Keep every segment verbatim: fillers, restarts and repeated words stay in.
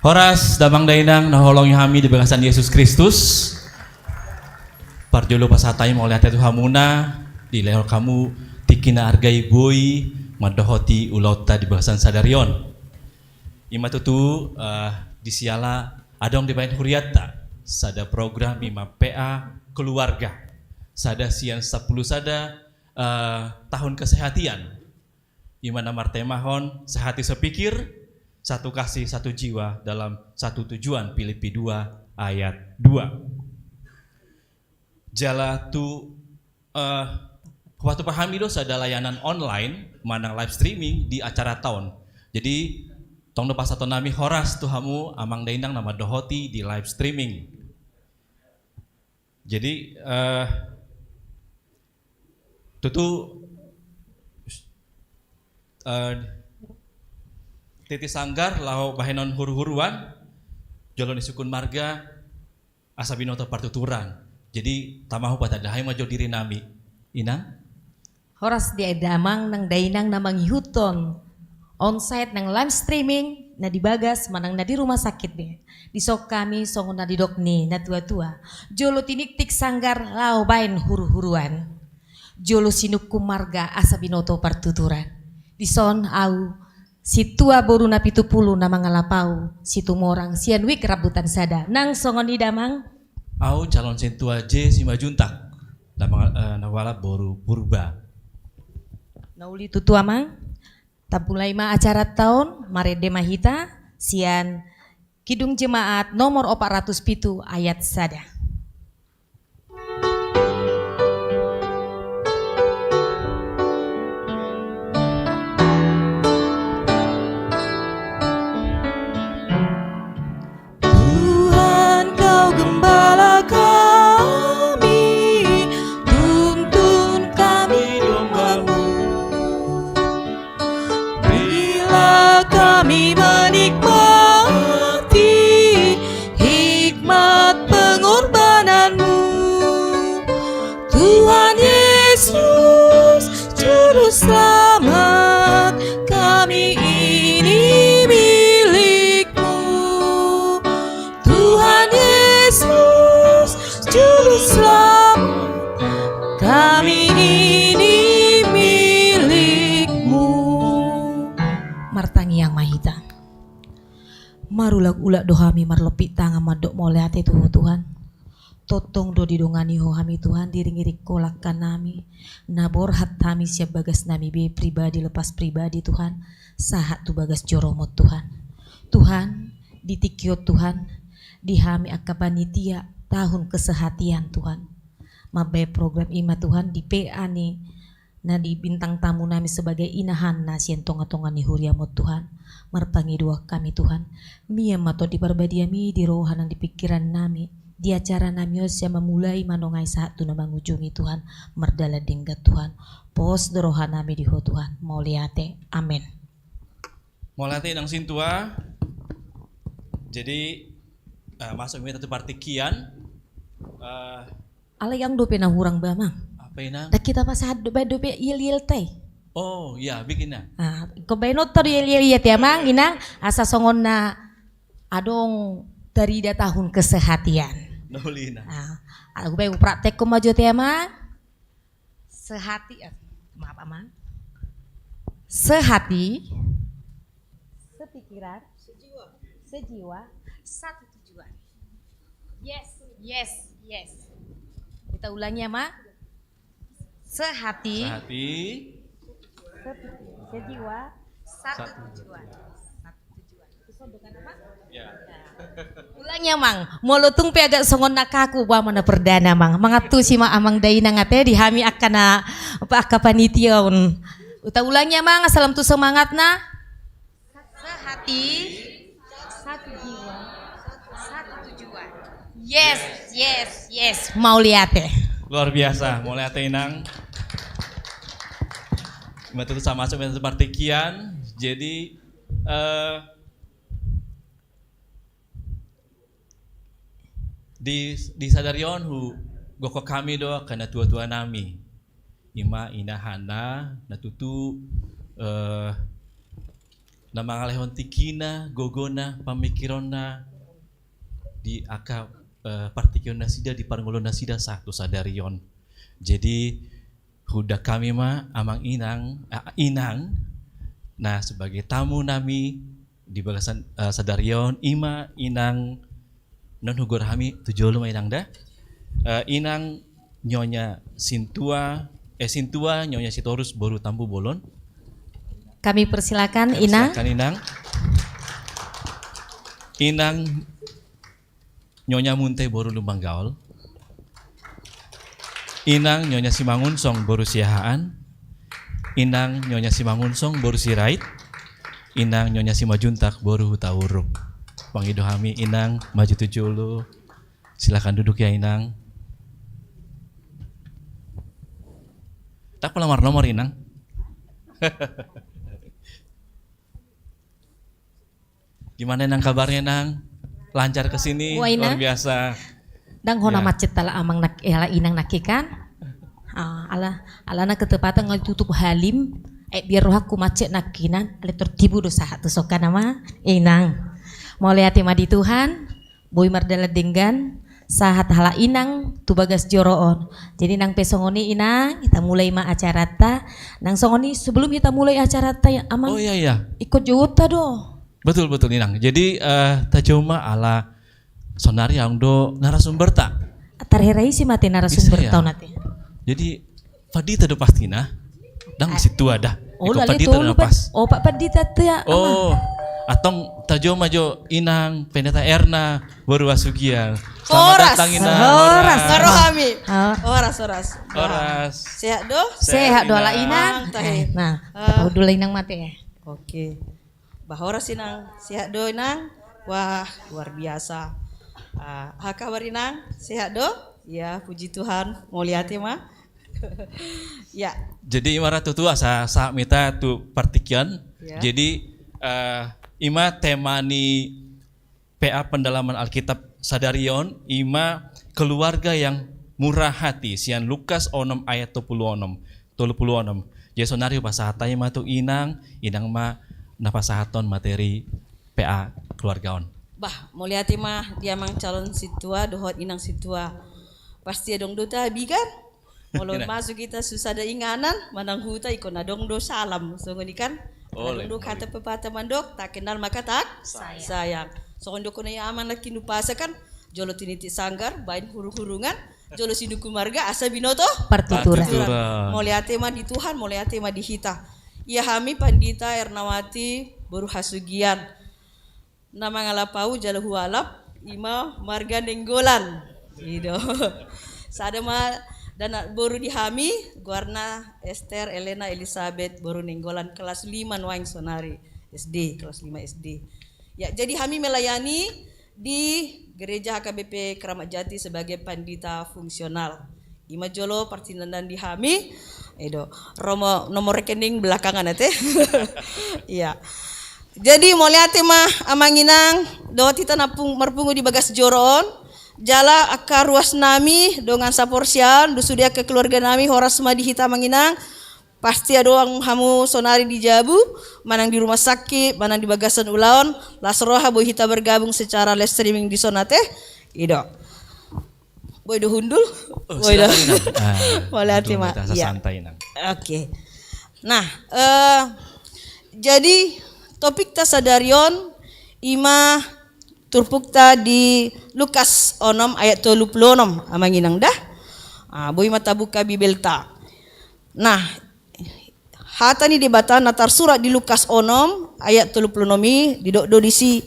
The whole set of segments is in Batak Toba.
Horas damang dainang na huhaholongi hami di bagasan Jesus Kristus. Parjolo pasahat hami mauliate tu hamuna, dilehon hamu tingki na arga i boi mandohoti ulaonta di bagasan sadari on. Ima tutu, eh, di siala adong dibahen hurianta sada program ima P A Keluarga, sada sian sampulu sada, eh, tahun kesehatian. Ima na martemahon sehati sepikir, satu kasih, satu jiwa dalam satu tujuan, Filipi dua ayat dua. Jala tu, eh, hupasahat hami do sada layanan online manang live streaming di acaranta on. Jadi tong do pasahaton nami horas tu hamu amang dainang na mandohoti di live streaming. Jadi, eh, tutu, eh, titi sanggar laho bahenon huru-huruan, jolo ni sungkun marga, asa binoto partuturan. Jadi tama hupatanda hami ma jo diri nami, Inang. Horas di damang nang dainang na mangihuthon onsite nang live streaming na di bagas manang na di rumah sakit be. Dison hami songon na nidok ni natua-tua, jolo tinitip sanggar laho bahen huru-huruan, jolo sinungkun marga asa binoto partuturan. Dison au Sintua boru Napitupulu na mangalap au, Situmorang sian Wijk Rambutan Sada. Nang songon i damang? Au calon sintua J Simanjuntak na mangal-, eh, na hualap boru Purba. Na uli tutu amang. Tapulai ma acaranta on, marende ma hita sian Kidung Jemaat nomor opat ratus pitu ayat sada. Tuhan, Kau gembala kami, tuntun kami domba-Mu. Berilah kami menikmati hikmat pengorbanan-Mu. Tuhan Yesus, Juru Selamat, kami ini milik-Mu. Tuhan Yesus, Juru Selamat, kami ini milik-Mu. Martangiang ma hita. Marulak-ulak do hami marlompit tangan mandok mauliate tu Ho Tuhan. Tongtong do didongani Ho hami Tuhan, diiring-iring Ho langka nami, na borhat hami sian bagas nami be pribadi lepas pribadi Tuhan, sahat tu bagas joro-Mu Tuhan. Tuhan, di tingki on Tuhan, di hami angka panitia tahun kesehatian Tuhan, mambahen program i ma Tuhan di P A ni na di bintang tamu nami sebagai Ina Hanna sian tonga-tonga ni huria-Mu Tuhan. Marpangidoan hami Tuhan, mian ma Tondi Parbadia-Mi di roha nang di pingkiran nami di acara nami on sian mamulai manongai sahat tu na mangujungi Tuhan, mardalan denggan Tuhan. Pos do roha nami di Ho Tuhan. Mauliate. Amen. Mauliate nang sintua. Jadi, eh, masuk ma hita tu partingkian. Eh, Alai adong dope na hurang ba, Mang. Apa, Inang? Ndang hita pasahat do, baen dope yel-yelta i. Oh, iya, bikin, Nang. Ah, ingkon baenonta do yel-yel i ate, Amang, Inang, asa songon na adong tarida tahun kesehatian. Na uli, Inang. Ah, ala hubaen hupraktekhon ma jo ate, Amang. Sehati, eh, maaf, Amang. Sehati, sepikiran, sejiwa, satu tujuan. Yes, yes, yes. Kita ulangi ya, Mang. Sehati. Sehati. Sepi-, sejiwa. Satu tujuan. Satu tujuan. Itu soal dengan apa? Ya. Ulangi ya, Mang. Molo tung pe agak songon na kaku, ba ma na perdana, Mang. Mangantusi ma amang dainang ate di hami angka na, apa, angka panitia on. Huta ulangi ya, Mang, asa lam tu semangatna. Sehati, satu jiwa, satu tujuan. Yes, yes, yes. Mauliate. Luar biasa, mauliate, Inang. Ima tutu, sama masuk dengan seperti kian. Jadi, eh, di, di sadari on hugokhon hami do angka na tua-tua nami. Ima Ina Hanna, na tutu, eh, na mangalehon tingkina, gogona, pamikironna di angka, eh, partingkian nasida, di parngoluon nasida sahat tu sadari on. Jadi, huda hami ma amang inang, eh, inang, na sebagai tamu nami di bagasan, eh, sadari on, ima inang, non hugoar hami tu jolo ma inang da. Eh, inang Nyonya Sintua, eh, Sintua Nyonya Sitorus boru Tampubolon. Kami persilakan, kami inang. Silakan, inang. Inang Nyonya Munte boru Lumban Gaol. Inang Nyonya Simangunsong boru Siahaan. Inang Nyonya Simangunsong boru Sirait. Inang Nyonya Simanjuntak boru Hutauruk. Mangido hami, inang, maju tu jolo. Silakan duduk ya, inang. Tak pola marnomor, inang. Gimana, Nang, kabarnya, Nang? Lancar ke sini? Wah, Inang. Luar biasa. Ndang hona macet ala amang nang, eh, ala inang nangkin kan? Ah, ala, ala na ketepatan nunga ditutup Halim. Eh, biar rohangku macet nangkinan, ale tertibu do sahat tu songkan ama inang. Mauliate ma di Tuhan, boi mardalan denggan, sahat halak inang tu bagas joro on. Jadi nang pe songon i, inang, hita mulai ma acaranta. Nang songon i, sebelum hita mulai acaranta, ya, amang. Oh, iya, iya. Ikut jogotta do. Betul, betul, inang. Jadi, eh, tajou ma ala sonari aung do narasumberta. Tarhera ise ma ate narasumberta on ate? Jadi, pandita do pastina. Ndang sintua da. Oh, ikut lali pandita tolu do na pas. Oh, Pak Pandita tu ya. Oh, amang. Antong tajou ma jo inang Pendeta Erna boru Hasugian. Selamat datang, inang. Horas. Horas. Horas. Horas, horas. Horas. Sehat do? Sehat do ala inang. Tahe. Nah, eh, hudul inang ma ate. Oke. Bah, horas, inang. Sehat do, inang? Wah, luar biasa. Ah, aha kabar, inang? Sehat do? Ya, puji Tuhan. Mauliate ma. Ya. Jadi, ima ra tutu asa sahat ma hita tu partingkian. Ya. Jadi, eh, ima tema ni P A pendalaman Alkitab sadari on, ima keluarga yang murah hati, sian Lukas onom ayat tolu pulu onom. Tolu pulu onom. Jadi, sonari hupasahat hami ma tu inang, inang ma na pasahathon materi P A keluarga on. Bah, mauliate ma di amang calon sintua dohot inang sintua. Pasti adong do tabi kan? Molo masuk hita tu sada inganan, manang huta, ingkon adong do salam. Songon i kan? Oh, adong do hata pepatah mandok, tak kenal maka tak sayang. Songon i do hona i amang nangkin, hupasahat kan, jolo tiniti sanggar, baen hurung-hurungan, jolo sinuku marga, asa binoto partituran. Partituran. Mauliate ma di Tuhan, mauliate ma di hita. Ia hami Pandita Ernawati boru Hasugian. Na mangalap ahu jala hualap, ima marga Nainggolan. I do. Sada ma dakdanak boru di hami, goarna Ester Elena Elisabet boru Nainggolan, kelas lima nuaeng sonari, S D, kelas lima S D. Ya, jadi hami melayani di Gereja H K B P Keramat Jati sebagai pandita fungsional. Ima jolo partinandan di hami. I do. Ro ma nomor rekening belakangan ate. Iya. Jadi, mauliate ma amang inang dohot hita na pung-, marpungu di bagas joro on. Jala angka ruas nami, dongan saporseaon, dohot sude angka keluarga nami, horas ma di hita amang inang. Pasti adong hamu sonari di jabu, manang di rumah sakit, manang di bagasan ulaon, las roha boi hita bergabung secara live streaming dison ate. I do. Boi do hundul? Oh, boi do. Silakan, Inang. Ah, mauliate ma. Iya. Santai, Inang. Oke. Nah, eh, jadi topikta sadari on ima turpukta di Lukas onom ayat tolu pulu onom, amang inang da. Ah, boi ma tabuka Bibelta. Nah, hata ni Debata na tarsurat di Lukas onom ayat tolu pulu onom i, didok do disi,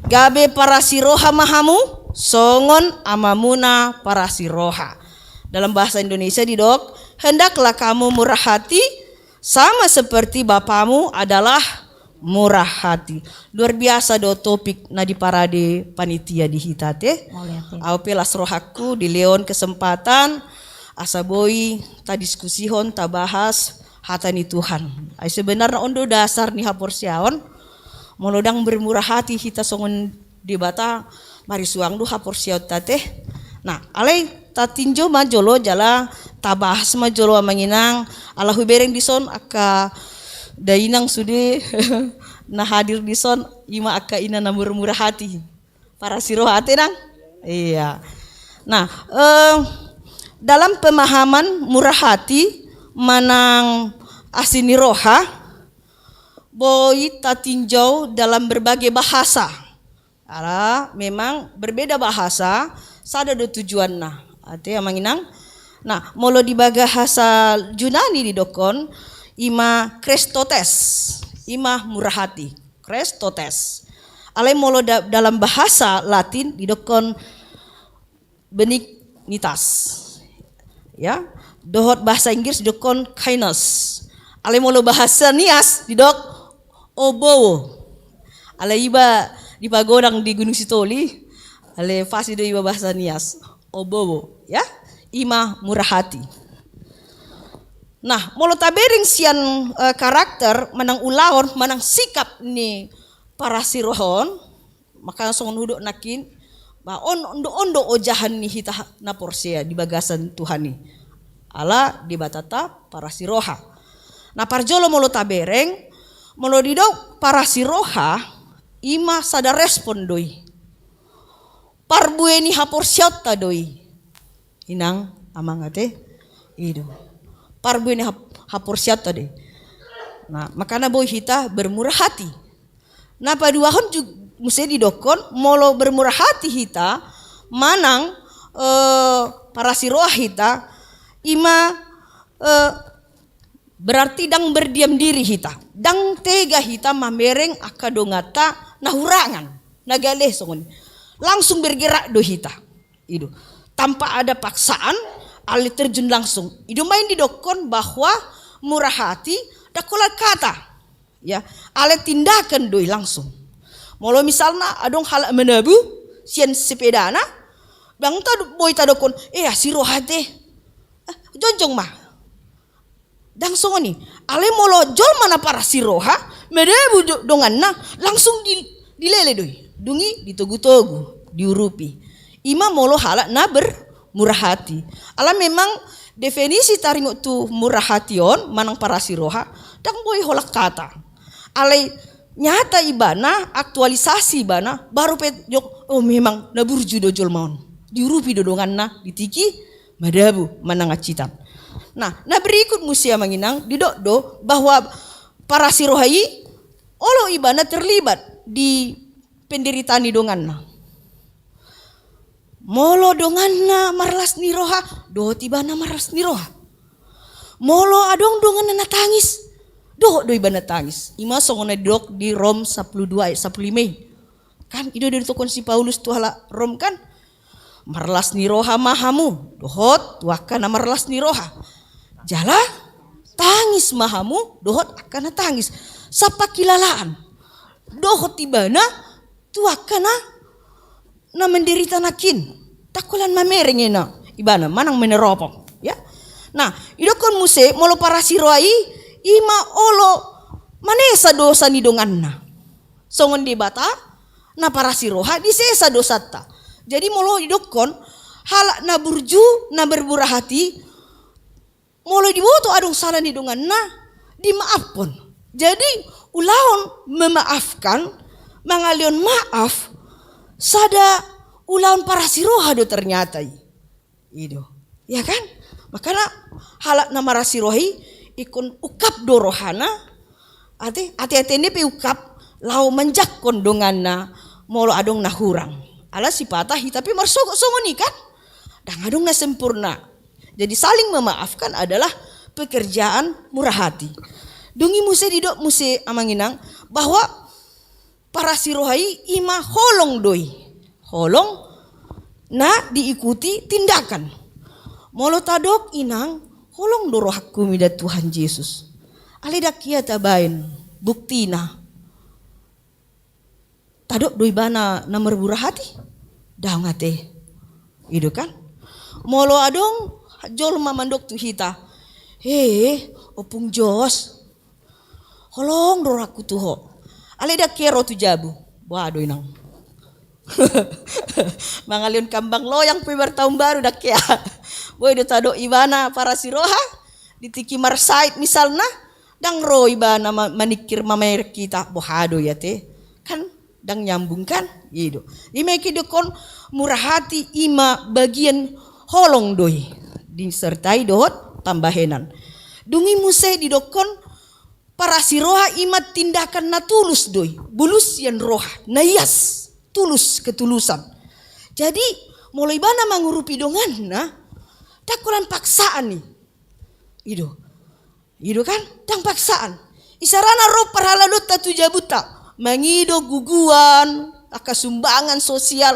gabe parasi roha ma hamu, songon Amamuna parasi roha. Dalam bahasa Indonesia didok, hendaklah kamu murah hati, sama seperti Bapamu adalah murah hati. Luar biasa do topik na diparade panitia di hita ate. Mauliate. Au pe las rohangku dilehon kesempatan asa boi tadiskusihon, tabahas hata ni Tuhan. Ai sebenarna on do dasar ni haporseaon. Molo ndang bermurah hati hita songon Debata, marisuang do haporseaonta ate. Nah, alai tatinjo ma jolo jala tabahas ma jolo amang inang, ala hubereng dison angka dainang sude na hadir dison, ima angka ina na murmurah hati. Parasi roha ate nang? Iya. Nah, eh, dalam pemahaman murah hati manang asi ni roha, boi tatinjau dalam berbagai bahasa. Ala memang berbeda bahasa, sada do tujuanna. Ate amang inang. Nah, molo di bahasa Junani didokkon, ima Chrestotes, ima murah hati. Chrestotes. Alai molo da-, dalam bahasa Latin didokkon benignitas. Ya, dohot bahasa Inggris didokkon kindness. Alai molo bahasa Nias didok obowo. Alai iba dipagodang di Gunung Sitoli, alai pasti do iba bahasa Nias. Obowo, ya. Ima murah hati. Nah, molo tabereng sian, eh, karakter manang ulaon manang sikap ni parasi roha on, maka songon hudok nangkin, ba on, on do, on do ojahan ni hita na porsea di bagasan Tuhan i. Ala Debatanta parasi roha. Nah, parjolo molo tabereng, molo didok parasi roha, ima sada respon do i. Parbue ni haporseaonta do i. Inang, amang ate, i do. Parbue ni hap-, haporseaonta do i. Nah, makana boi hita bermurah hati. Na paduahon jug-, muse didokkon, molo bermurah hati hita, manang, eh, parasi roha hita, ima, eh, berarti ndang berdiam diri hita, ndang tega hita mamereng angka donganta na hurangan, na gale songon i. Langsung bergerak do hita. I do. Tanpa ada paksaan, alai terjun langsung. I do main didokkon bahwa murah hati, ndang holan kata. Ya, alai tindakan do i langsung. Molo misalna adong halak manabu sian sepedana, ndang ta-, boi tadokkon, eh, asi roha ate. Eh, jongjong ma. Ndang songon i. Alai molo jolma na parasi roha, manabu do-, donganna, langsung di-, dilele do i. Dung i ditogu-togu, diurupi. Ima molo halak na bermurah hati. Ala memang definisi taringot tu murah hati on, manang parasi roha, ndang boi holan kata. Alai nyata ibana, aktualisasi ibana, baru pe jok, oh, memang na burju do jolma on. Diurupi do donganna, di tingki manabu manang hansitan. Nah, na berikut muse amang inang, didok do bahwa parasi roha i olo ibana terlibat di penderitaan ni donganna. Molo donganna marlas ni roha, dohot ibana marlas ni roha. Molo adong donganna na tangis, dohot do ibana tangis. Ima songon na didok di Rom sampulu dua ayat sampulu lima i. Kan, i do didokkon si Paulus tu halak Rom kan? Marlas ni roha ma hamu, dohot tu angka na marlas ni roha. Jala tangis ma hamu, dohot angka na tangis. Sapakilalaan. Dohot ibana, tu angka na, na menderita nangkin. Ndang holan mamereng ibana, ibana, manang meneropong. Ya. Nah, didokkon muse, molo parasi roha i, ima olo manesa dosa ni donganna. Songon Debata, na parasi roha disesa dosanta. Jadi molo didokkon, halak na burju, na bermurah hati, molo diboto adong sala ni donganna, dimaafkon. Jadi, ulaon memaafkan, mangalehon maaf, sada ulaon parasi roha do ternyata i. I do. Ya kan? Makana halak na marasi roha i ingkon ungkap do rohana, ate, ate-ate ni pe ungkap, laho manjangkon donganna, molo adong na hurang. Ala sipata hita pe marsogot songon i kan? Ndang adong na sempurna. Jadi saling memaafkan adalah pekerjaan murah hati. Dung i muse didok muse amang inang, bahwa parasi roha i ima holong do i. Holong na diikuti tindakan. Molo tadok inang, holong do rohangku mida Tuhan Jesus. Alai ndang hea tabaen buktina. Tadok do ibana na marmurah hati? Daong ate. I do kan? Molo adong jolma mandok tu hita, "He, Ompung Jos, holong do rohangku tu ho. Alai ndang hea ro tu jabu." Boha do inang? Mangalehon kambang loyang pe martaon baru ndang hea. Boi do tadok ibana parasi roha, di tingki marsahit misalna, Ndang ro ibana ma-, maningkir mamereng hita, boha do i ate? Kan ndang nyambung kan? I do. Ima i didokkon murah hati ima bagian holong do i, disertai dohot pambahenan. Dung i muse didokkon parasiroha ima tindakan na tulus do i, bulus sian roha, na ias, tulus, ketulusan. Jadi molo ibana mangurupi donganna, ndang holan paksaan i. I do. I do kan? Ndang paksaan. Isarana ro parhalado tu jabunta, mangido guguan, angka sumbangan sosial.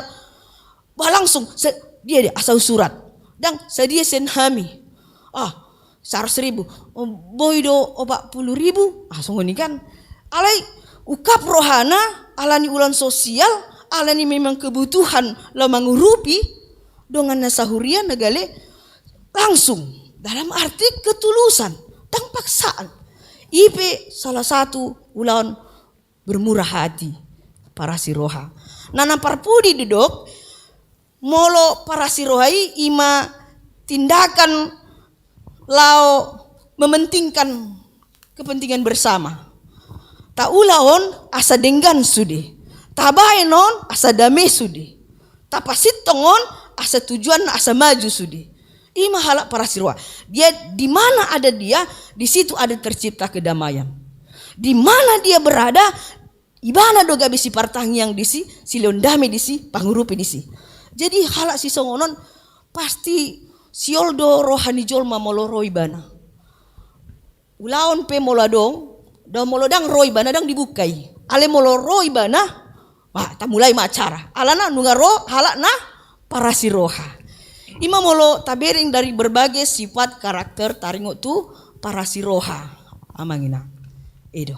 Bah, langsung, se-, dia, dia, asa usurat. Ndang, sadia sian hami? Ah, saratus ribu. Oh, boi do opat puluh ribu? Ah, songon i kan. Alai, ungkap rohana, ala ni ulaon sosial, ala ni memang kebutuhan laho mangurupi dongan na sahuria na gale langsung, dalam arti ketulusan, ndang paksaan. I pe salah satu ulaon bermurah hati, parasiroha. Na, na parpudi didok, molo parasiroha i ima tindakan laho mementingkan kepentingan bersama. Taula on asa denggan sude. Tabaen on asa dame sude. Tapasintong on asa tujuan asa maju sude. Ima halak parasiroha. Dia, di mana ada dia, di situ ada tercipta kedamaian. Di mana dia berada, ibana do gabe sipartangiang disi, silehon dame disi, pangurupi disi. Jadi halak sisongon on pasti siol do roha ni jolma molo ro ibana. Ulaon pe molo adong, da molo ndang ro ibana ndang dibuka i. Alai molo ro ibana, wah, tamulai ma acara. Alana nunga ro halak na parasiroha. Ima molo tabereng dari berbagai sifat karakter taringot tu parasiroha. Amang inang. I do.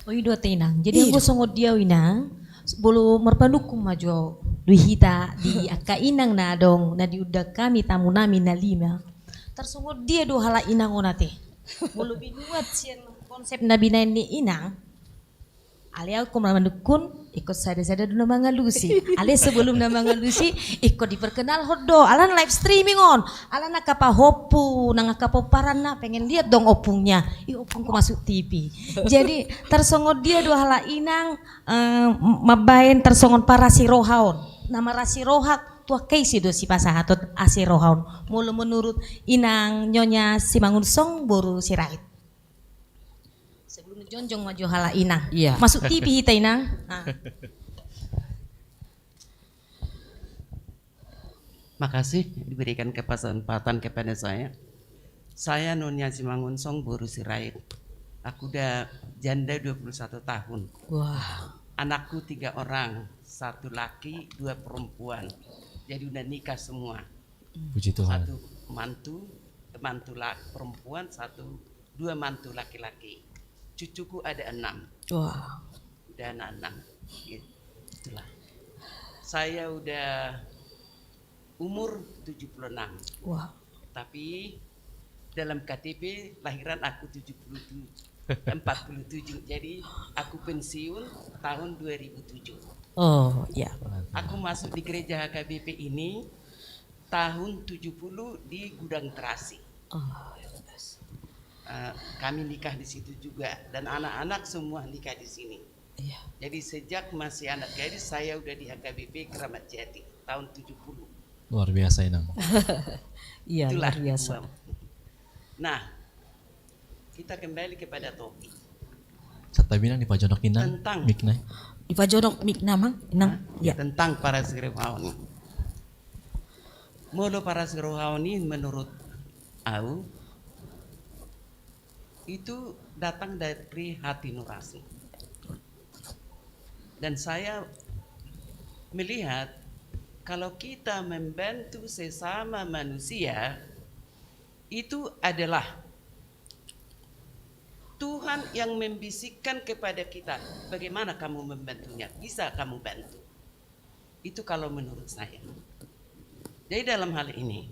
Oh, i do ate inang. Jadi anggo songon dia inang, molo marpanungkun ma jo di hita di angka inang na adong na diundang hami tamu nami na lima. Tarsongon dia do halak inang on ate? Molo binuat sian konsep na binaen ni inang, alai au ingkon manungkun, ingkon sada-sada do na mangalusi. Alai sebelum na mangalusi, ingkon diperkenalhon do. Alana live streaming on. Alana angka pahompu nang angka pomparanna pengen lihat dong ompungnya. Ih, ompungku masuk T V. Jadi tarsongon dia do halak inang, eh, mambaen tarsongon parasiroha on? Na marasiroha tu angka ise do sipasahaton asi roha on? Molo menurut inang Nyonya Simangunsong boru Sirait. Sebelum jongjong ma jo halak inang. Iya. Masuk T V hita inang. Ah. Makasih diberikan kesempatan kepada saya. Saya Nyonya Simangunsong boru Sirait. Aku udah janda dua puluh satu tahun. Wah. Anakku tiga orang, satu laki, dua perempuan. Jadi udah nikah semua. Puji Tuhan. Satu mantu, mantu laki perempuan, satu, dua mantu laki-laki. Cucuku ada enam. Wah. Udah anak enam. Gitu. Itulah. Saya udah umur tujuh puluh enam. Wah. Tapi dalam K T P lahiran aku tujuh puluh tujuh, empat puluh tujuh. Jadi aku pensiun tahun dua ribu tujuh. Oh, iya. Aku masuk di gereja H K B P ini tahun tujuh puluh di Gudang Terasi. Oh, iya, bagus. Eh, kami nikah di situ juga dan anak-anak semua nikah di sini. Iya. Jadi sejak masih anak gadis saya udah di H K B P Keramat Jati tahun tujuh puluh. Luar biasa, Inang. Iya, itulah luar biasa. Nah, kita kembali kepada topik. Santabi, Inang, dipajonok, Inang, tentang mic-na. Dipajonok mic-na, Mang, Inang. Hah? Ya. Tentang parasiroha on. Molo parasiroha on i menurut au, itu datang dari hati nurani. Dan saya melihat, kalau kita membantu sesama manusia, itu adalah Tuhan yang membisikkan kepada kita, "Bagaimana kamu membantunya? Bisa kamu bantu?" Itu kalau menurut saya. Jadi dalam hal ini,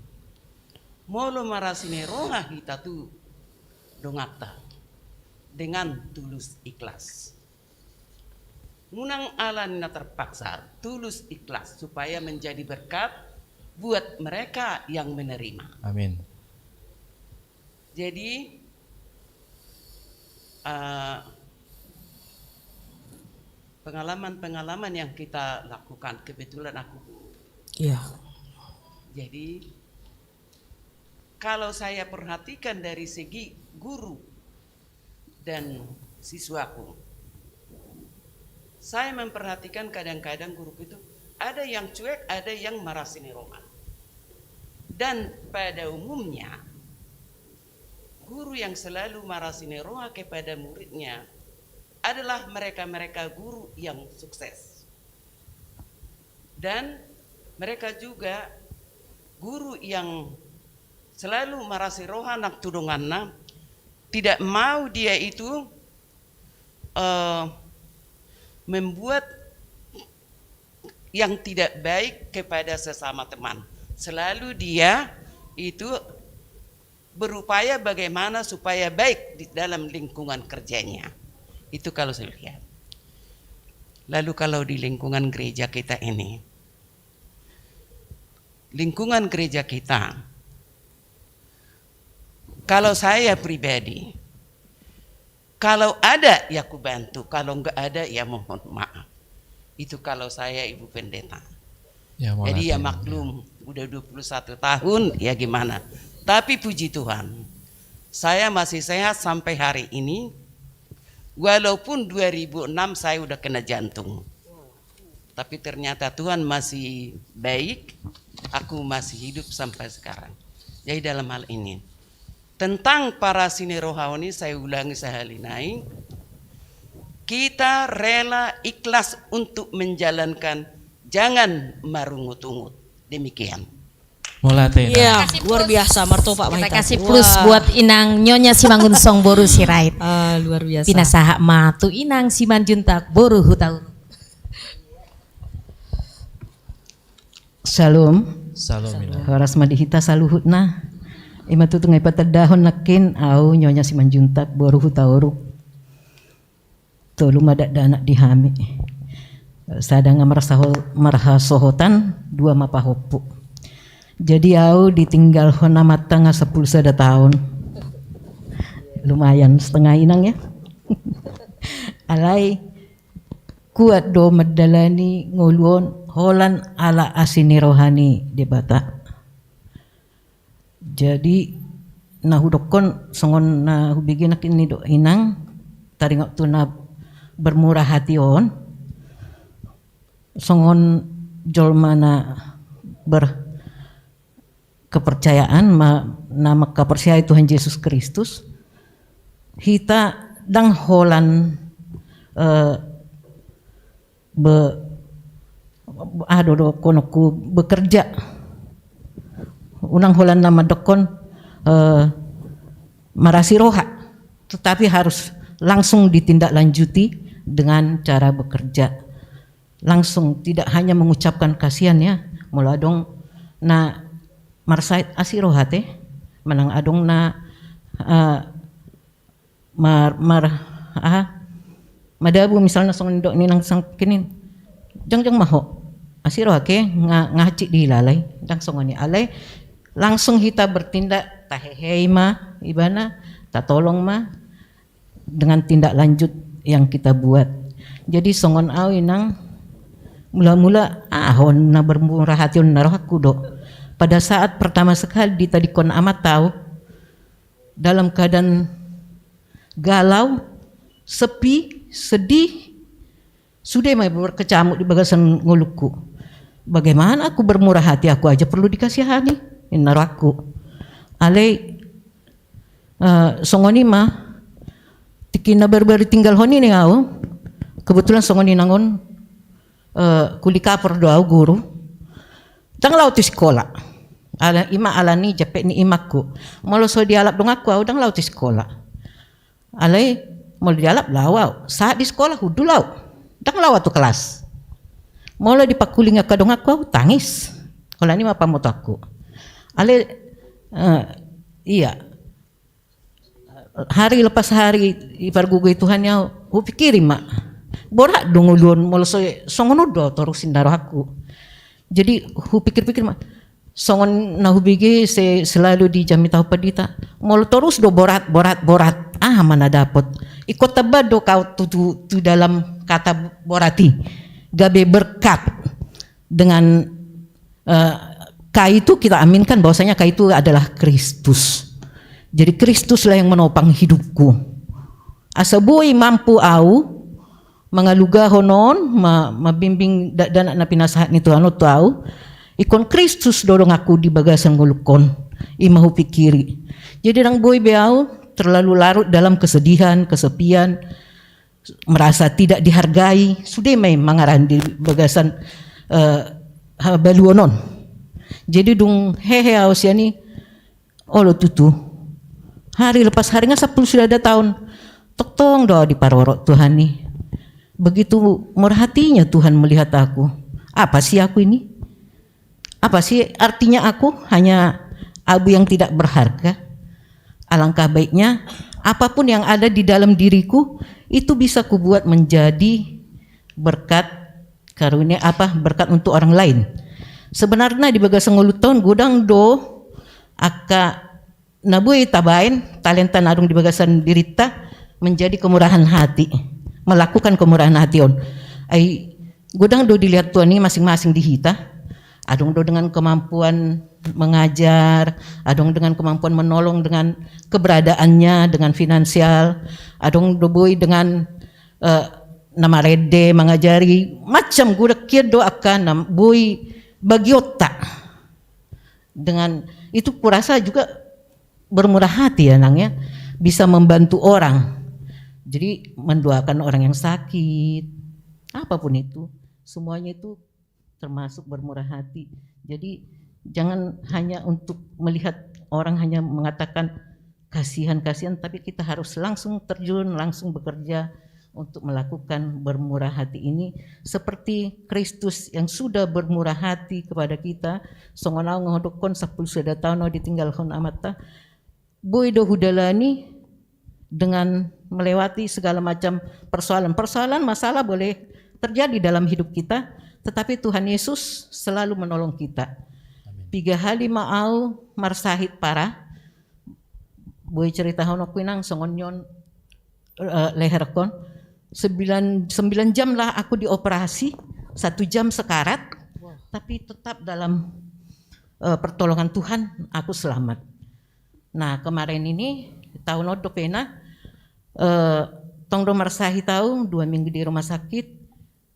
molo marasi ni roha hita tu donganta dengan tulus ikhlas. Unang ala na terpaksa, tulus ikhlas supaya menjadi berkat buat mereka yang menerima. Amin. Jadi, Eh, pengalaman-pengalaman yang kita lakukan, kebetulan aku guru. Iya. Jadi, kalau saya perhatikan dari segi guru dan siswaku, saya memperhatikan kadang-kadang guruku itu ada yang cuek, ada yang marasi ni roha. Dan pada umumnya, guru yang selalu marasi ni roha kepada muridnya adalah mereka-mereka guru yang sukses. Dan mereka juga guru yang selalu marasi roha nang tu donganna, tidak mau dia itu, eh, membuat yang tidak baik kepada sesama teman. Selalu dia itu berupaya bagaimana supaya baik di dalam lingkungan kerjanya. Itu kalau saya lihat. Lalu kalau di lingkungan gereja kita ini, lingkungan gereja kita, kalau saya pribadi, kalau ada ya kubantu, kalau nggak ada ya mohon maaf. Itu kalau saya, Ibu Pendeta. Ya, jadi ya maklum, udah dua puluh satu tahun, ya gimana. Tapi puji Tuhan, saya masih sehat sampai hari ini. Walaupun dua ribu enam saya udah kena jantung. Tapi ternyata Tuhan masih baik, aku masih hidup sampai sekarang. Jadi dalam hal ini, tentang parasi ni roha on i, saya ulangi sahali nai, kita rela ikhlas untuk menjalankan, jangan marungut-ungut. Demikian. Mauliate, Inang. Iya, luar biasa, martopak ma hita. Kita kasih plus buat Inang Nyonya Simangunsong boru Sirait. Ah, luar biasa. Pinasahat ma tu Inang Simanjuntak boru Hutauruk. Syalom. Syalom, Inang. Horas ma di hita saluhutna. Ima tutu nga ipatandahon nangkin, au Nyonya Simanjuntak boru Hutauruk. Tolu ma dakdanak di hami. Sada nga marhasohotan, dua ma pahompu. Jadi au ditinggalhon amanta nga sampulu sada taon. Lumayan, setengah inang ya. Alai kuat do mandalani ngolu on holan ala asi ni roha ni Debata. Jadi na hudokkon songon na hubege nangkin i do inang, taringot tu na bermurah hati on, songon jolma na berkepercayaan ma, na mangkaporseai Tuhan Jesus Kristus, hita ndang holan, eh, be, aha do dohononku, bekerja. Unang holan na mandokkon, eh, marasi roha, tetapi harus langsung ditindaklanjuti dengan cara bekerja. Langsung, tidak hanya mengucapkan kasihan ya, molo adong na marsahit asi roha te, manang adong na, eh, mar, mar, aha, madabu misalna songon didok ni nang sangkinin, jongjong ma ho, asi roha ke nga, nga hansit dihilalai, ndang songon i, alai langsung hita bertindak, tahehei ma ibana, tatolong ma dengan tindak lanjut yang kita buat. Jadi songon au inang, mula-mula, ah, on na bermurah hati on na rohangku do. Pada saat pertama sekali ditadingkon amanta au, dalam keadaan galau, sepi, sedih, sude ma berkecamuk di bagasan ngolungku. Bagaimana aku bermurah hati, aku aja perlu dikasihani, ninna rohangku. Alai, eh, songon i ma, tingki na baru-baru tinggalhon i ninna au, kebetulan songon i inang on, eh, kuli kapor do au guru. Ndang lao tu sikola. Ala, ima alani jampe ni imangku. Molo so dialap donganku au ndang lao tu sikola. Alai molo dialap lao au. Sahat di sikola hundul au. Ndang lao au tu kelas. Molo dipangkuling angka donganku au tangis. Holan i ma pamotoanku. Alai, eh, iya. Hari lepas hari dipargogoi Tuhan i au, hupikiri ma. Borat do ngolu on molo so songon on do au torus ninna rohangku. Jadi hupikir-pikir ma. Songon na hubege se, selalu dijamitahon pandita. Molo torus do borat, borat, borat. Aha ma na dapot? Ingkon tamba do kau tu, tu, tu dalam kata borat i, gabe berkat. Dengan, eh, K itu kita aminkan bahwasanya K itu adalah Kristus. Jadi Kristuslah yang menopang hidupku. Asa boi mampu au mangalugahon on, ma-, mambimbing da-, dakdanak na pinasahat ni Tuhan on tu au. Ingkon Kristus do donganku di bagasan ngolungkon. I ma hupikiri. Jadi ndang boi be au terlalu larut dalam kesedihan, kesepian, merasa tidak dihargai, sude ma i mangaran di bagasan, eh, habaluon on. Jadi dung hehe au sian i, olo tutu. Hari lepas hari nga sampulu sada taon. Tongtong do au diparorot Tuhan i. Begitu murah hatinya Tuhan melihat aku. Apa sih aku ini? Apa sih artinya aku? Hanya abu yang tidak berharga. Alangkah baiknya, apapun yang ada di dalam diriku, itu bisa kubuat menjadi berkat karunia, apa, berkat untuk orang lain. Sebenarnya di bagasan ngolunta on godang do angka na boi tabaen talenta na adong di bagasan dirinta menjadi kemurahan hati, melakukan kemurahan hati on. Ai godang do dilihat Tuhan i masing-masing di hita. Adong do dengan kemampuan mengajar, adong dengan kemampuan menolong dengan keberadaannya, dengan finansial, adong do boi dengan, eh, na marende, mangajari, macam godang hian do angka na boi bagionta. Dengan itu kurasa juga bermurah hati ya, Nang, ya. Bisa membantu orang. Jadi mendoakan orang yang sakit, apapun itu, semuanya itu termasuk bermurah hati. Jadi jangan hanya untuk melihat orang hanya mengatakan kasihan, kasihan, tapi kita harus langsung terjun, langsung bekerja untuk melakukan bermurah hati ini seperti Kristus yang sudah bermurah hati kepada kita. Songon au nga hudokkon sampulu sada taon au ditinggalhon amanta, boi do hudalani dengan melewati segala macam persoalan. Persoalan, masalah boleh terjadi dalam hidup kita, tetapi Tuhan Yesus selalu menolong kita. Amin. Piga hali ma au marsahit parah, boi ceritahononku, Inang, songon on, eh, leherkon. Sembilan, sembilan jam lah aku dioperasi, satu jam sekarat, tapi tetap dalam, eh, pertolongan Tuhan aku selamat. Nah, kemarin ini, taon on dope na, eh, tong do marsahit au dua minggu di rumah sakit,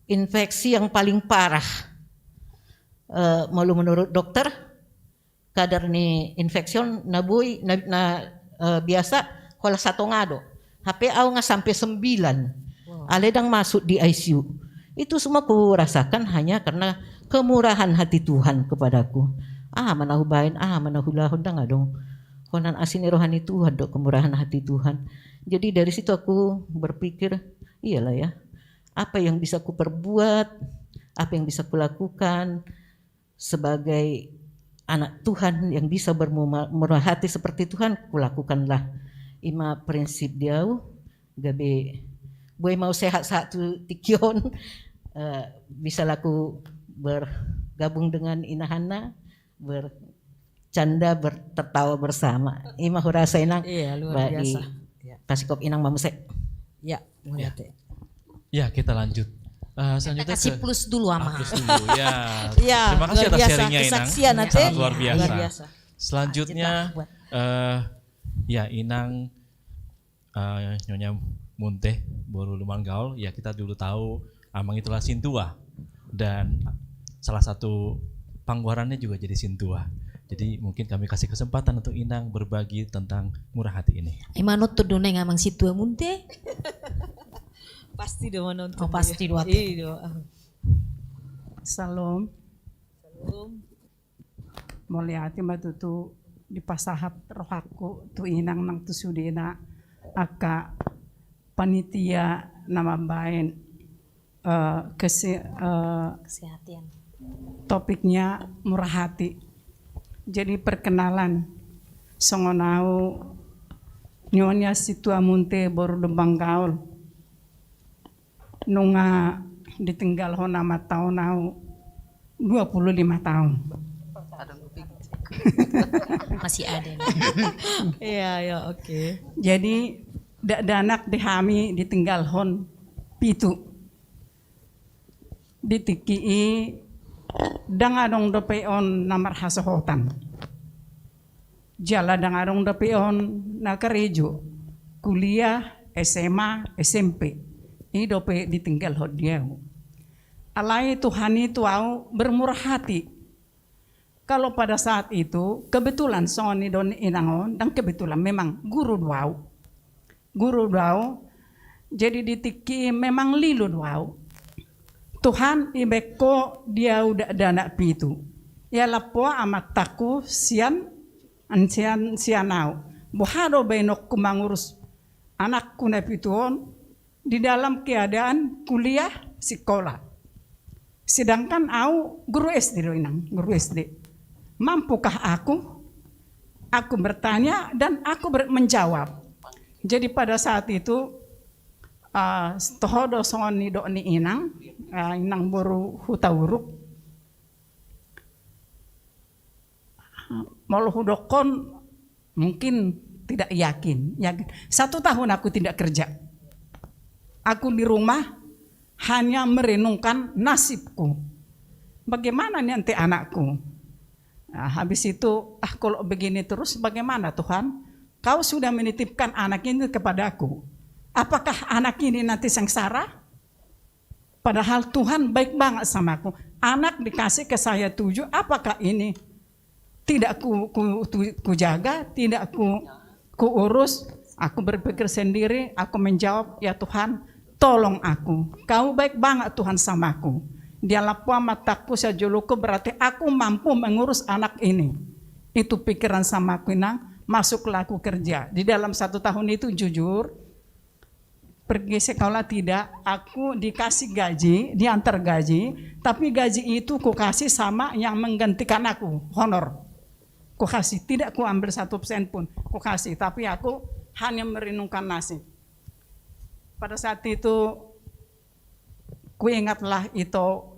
infeksi yang paling parah. Eh, molo menurut dokter, kadar ni infeksi on na boi, na, na, eh, biasa holan satonga do. Hape au nga sampe sembilan. Wow. Alai ndang masuk di I C U. Itu semua kurasakan hanya karena kemurahan hati Tuhan kepadaku. Aha ma na hubaen, aha ma na huulahon, ndang adong. Holan asi ni roha ni Tuhan do, kemurahan hati Tuhan. Jadi dari situ aku berpikir, iyalah ya, apa yang bisa kuperbuat, apa yang bisa kulakukan, sebagai anak Tuhan yang bisa bermurah hati seperti Tuhan, kulakukanlah. I ma prinsip di au, gabe boi ma au sehat sahat tu tingki on, eh, bisa laku bergabung dengan Ina Hanna, bercanda, ber-, tertawa bersama. I ma hurasa, Inang. Iya, luar biasa. Iya. Pasikop Inang ma muse. Ya, mauliate. Ya, kita lanjut. Eh, selanjutnya kasih ke plus dulu, Ama. Ah, plus dulu, ya. Ya, terima kasih atas sharingnya, Inang. Kesaksian, Ate. Sangat luar biasa. Luar biasa. Selanjutnya, eh, ya, Inang, eh, Nyonya Munte, boru Lumban Gaol. Ya, kita dulu tahu Amang itulah sintua. Dan salah satu panggoarannya juga jadi sintua. Jadi mungkin kami kasih kesempatan untuk Inang berbagi tentang murah hati ini. Ima nonton do nang Amang sintua Munte. Pasti do manonton. Oh, pasti do. Iya. Salam. Salam. Mauliate ma tutu dipasahat rohangku tu Inang nang tu sudena angka panitia na mambaen, eh, kese-, eh, kesehatan. Topiknya murah hati. Jadi perkenalan, songon au Nyonya Sintua Munte boru Lumban Gaol. Nunga ditinggalhon amanta on au dua puluh lima taon. Masih ada nih. Iya, iya, oke. Jadi Dakdanak di hami ditinggalhon pitu. Di tingki i ndang adong dope on na marhasohotan. Jala ndang adong dope on na karejo, kuliah, S M A, S M P. I dope ditinggalhon di au. Alai Tuhan i tu au bermurah hati. Kalau pada saat itu, kebetulan songon nidok ni inang on, ndang kebetulan, memang guru do au. Guru do au. Jadi di tingki i memang lilo do au. Tuhan, ibaen Ho di au dakdanak pitu. Ia lampu amantangku sian, sian, sian au. Boha do baenonku mangurus anakku na pitu on di dalam keadaan kuliah, sikola. Sedangkan au guru S D do, inang, guru S D. Mampukah aku? Aku bertanya dan aku ber-, menjawab. Jadi pada saat itu, ah, toho do songon nidok ni inang, ah, inang boru Hutauruk. Molo hudokkon, mungkin tidak yakin. Yakin. Satu tahun aku tidak kerja. Aku di rumah hanya merenungkan nasibku. Bagaimana nanti anakku? Nah, habis itu, ah, kalau begini terus bagaimana, Tuhan? Kau sudah menitipkan anak ini kepadaku. Apakah anak ini nanti sengsara? Padahal Tuhan baik banget sama aku. Anak dikasih ke saya tujuh, apakah ini tidak ku, ku, ku, kujaga, tidak ku, kuurus? Aku berpikir sendiri, aku menjawab, "Ya Tuhan, tolong aku. Kau baik banget, Tuhan, sama aku. Dia lampu amantangku, sian jolongku, berarti aku mampu mengurus anak ini." Itu pikiran sama aku, inang. Masuklah aku kerja. Di dalam satu tahun itu, jujur, pergi sekolah tidak, aku dikasih gaji, diantar gaji, tapi gaji itu kukasih sama yang menggantikan aku, honor. Kukasih, tidak kuambil satu sen pun, kukasih, tapi aku hanya merenungkan nasib. Pada saat itu, kuingatlah Ito,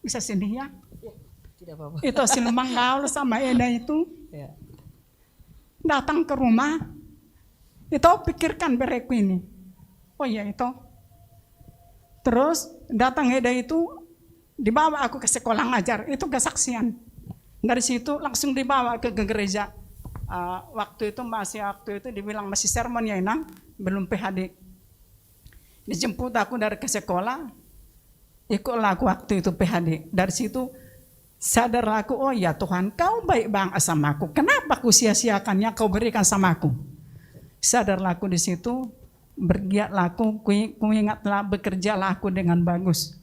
bisa sini ya? Ya, tidak apa-apa. Ito si Lumanggaol sama Eda itu. Ya. Datang ke rumah, Ito pikirkan bereku ini. Oh iya, Ito. Terus datang Eda itu, dibawa aku ke sekolah ngajar, itu kesaksian. Dari situ langsung dibawa ke, ke gereja. Ah, waktu itu masih, waktu itu dibilang masih sermon ya, Inang, belum P H D. Dijemput aku dari ke sekolah, ikutlah aku waktu itu P H D. Dari situ sadarlah aku, "Oh ya Tuhan, Kau baik banget sama aku. Kenapa kusia-siakan yang Kau berikan sama aku?" Sadarlah aku di situ, bergiatlah aku, kui-, kuingatlah, bekerjalah aku dengan bagus.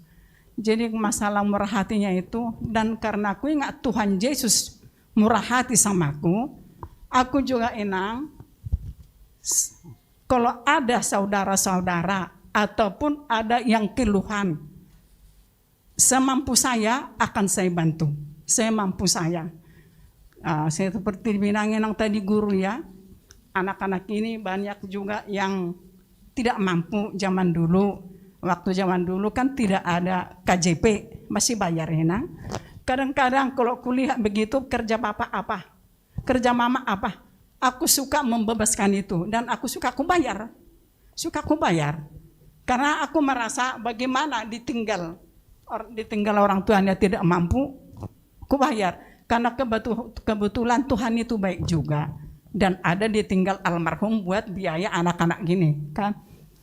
Jadi masalah murah hatinya itu, dan karena kuingat Tuhan Yesus murah hati sama aku, aku juga, Inang, s-, kalau ada saudara-saudara ataupun ada yang keluhan, semampu saya akan saya bantu. Semampu saya. Ah, saya seperti bilang, Inang, tadi guru ya, anak-anak ini banyak juga yang tidak mampu zaman dulu. Waktu zaman dulu kan tidak ada K J P, masih bayar, Inang. Kadang-kadang kalau kulihat begitu, kerja bapak apa? Kerja mama apa? Aku suka membebaskan itu dan aku suka kubayar. Suka kubayar. Karena aku merasa bagaimana ditinggal, or-, ditinggal orang tuanya tidak mampu, kubayar. Karena kebetu-, kebetulan Tuhan itu baik juga. Dan ada ditinggal almarhum buat biaya anak-anak gini, kan.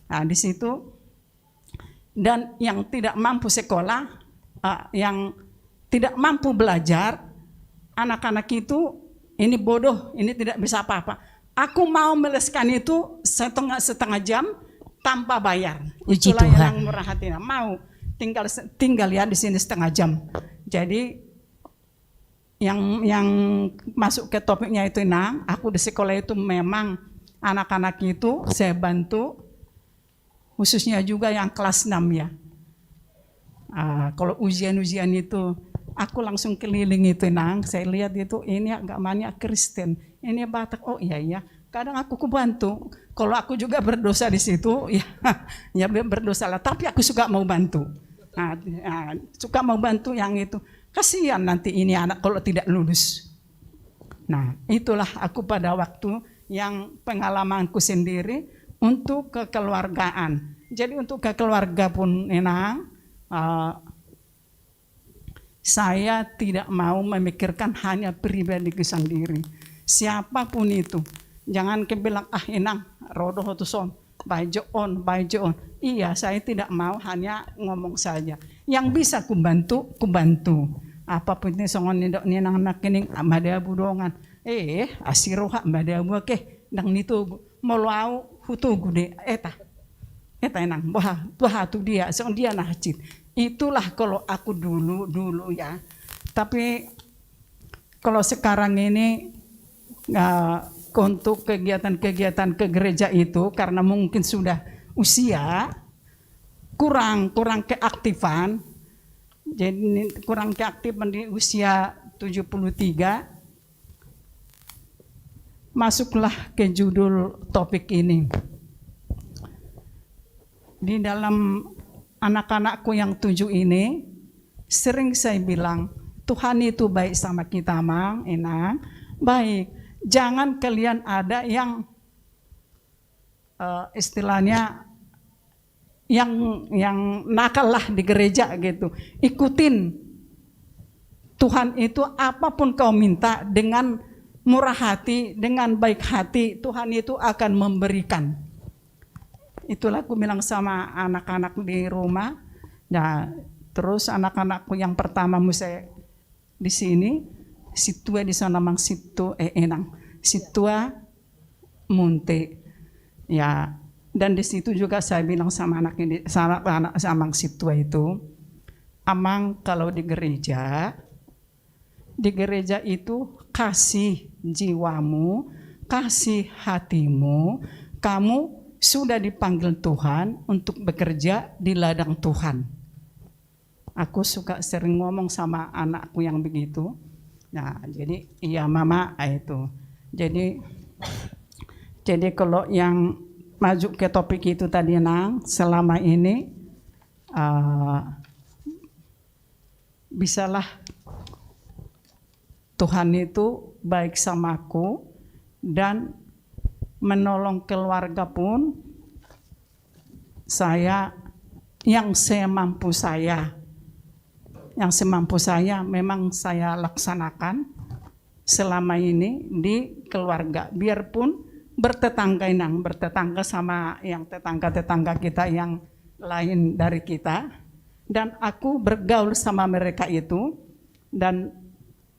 Nah, di situ dan yang tidak mampu sekolah, eh, yang tidak mampu belajar, anak-anak itu, ini bodoh, ini tidak bisa apa-apa. Aku mau meleskan itu setengah, setengah jam tanpa bayar. Puji Tuhan. Itulah yang murah hatinya. Mau tinggal se-, tinggal ya di sini setengah jam. Jadi yang, yang masuk ke topiknya itu, Inang, aku di sekolah itu memang anak-anak itu saya bantu, khususnya juga yang kelas enam ya. Ah, kalau ujian-ujian itu, aku langsung keliling itu, Inang, saya lihat itu, ini agak banyak Kristen, ini Batak, oh iya, iya. Kadang aku kubantu, kalau aku juga berdosa di situ, ya, ya ber-, berdosalah. Tapi aku suka mau bantu. Nah, nah, suka mau bantu yang itu. Kasihan nanti ini anak kalau tidak lulus. Nah, itulah aku pada waktu yang pengalamanku sendiri untuk kekeluargaan. Jadi untuk kekeluarga pun, Inang, eh, saya tidak mau memikirkan hanya pribadiku sendiri. Siapapun itu, jangan kebilang, "Ah, Inang, ro do ho tu son, baen jo on, baen jo on." Iya, saya tidak mau hanya ngomong saja. Yang bisa kubantu, kubantu. Apapun ini, songon nidok ni Inang nangkining, ah, madabu dongan. Eh, asi roha madabu ake, ndang nitogu. Molo au, hutogu do i. Eta. Eta, Inang, boha, boha tu dia, songon dia na hansit. Itulah kalau aku dulu, dulu ya. Tapi kalau sekarang ini, eh, untuk kegiatan-kegiatan ke gereja itu, karena mungkin sudah usia, kurang, kurang keaktifan. Jadi, kurang keaktifan di usia tujuh puluh tiga. Masuklah ke judul topik ini. Di dalam anak-anakku yang tujuh ini, sering saya bilang, "Tuhan itu baik sama kita, Mang, Inang. Baik, jangan kalian ada yang, eh, istilahnya, yang, yang nakal lah di gereja," gitu. Ikutin Tuhan itu, apapun kau minta dengan murah hati, dengan baik hati, Tuhan itu akan memberikan. Itulah aku bilang sama anak-anak di rumah. Nah, terus anak-anakku yang pertama muse di sini, si tua di sana, Mang, si tu-, eh, Inang, si tua Munte. Ya, dan di situ juga saya bilang sama anak ini, sama anak, sama Mang si tua itu, "Amang, kalau di gereja, di gereja itu kasih jiwamu, kasih hatimu, kamu sudah dipanggil Tuhan untuk bekerja di ladang Tuhan." Aku suka sering ngomong sama anakku yang begitu. Nah, jadi, "Iya, Mama," ah, itu. Jadi, jadi kalau yang maju ke topik itu tadi, Nang, selama ini, eh, bisalah Tuhan itu baik sama aku dan menolong keluarga pun saya yang semampu saya. Yang semampu saya memang saya laksanakan selama ini di keluarga. Biarpun bertetangga, Inang, bertetangga sama yang tetangga-tetangga kita yang lain dari kita. Dan aku bergaul sama mereka itu. Dan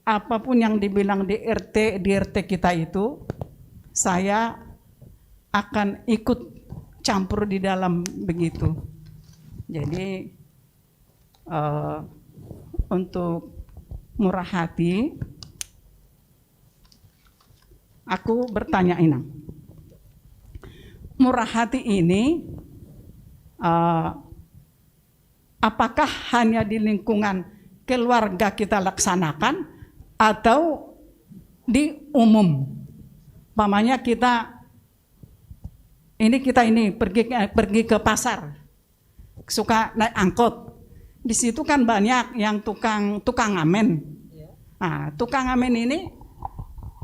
apapun yang dibilang di R T, di R T kita itu, saya akan ikut campur di dalam begitu. Jadi, eh, untuk murah hati, aku bertanya, Inang. Murah hati ini, eh, apakah hanya di lingkungan keluarga kita laksanakan atau di umum? Umpamanya kita ini, kita ini pergi, eh, pergi ke pasar, suka naik angkot. Di situ kan banyak yang tukang, tukang ngamen. Nah, tukang ngamen ini,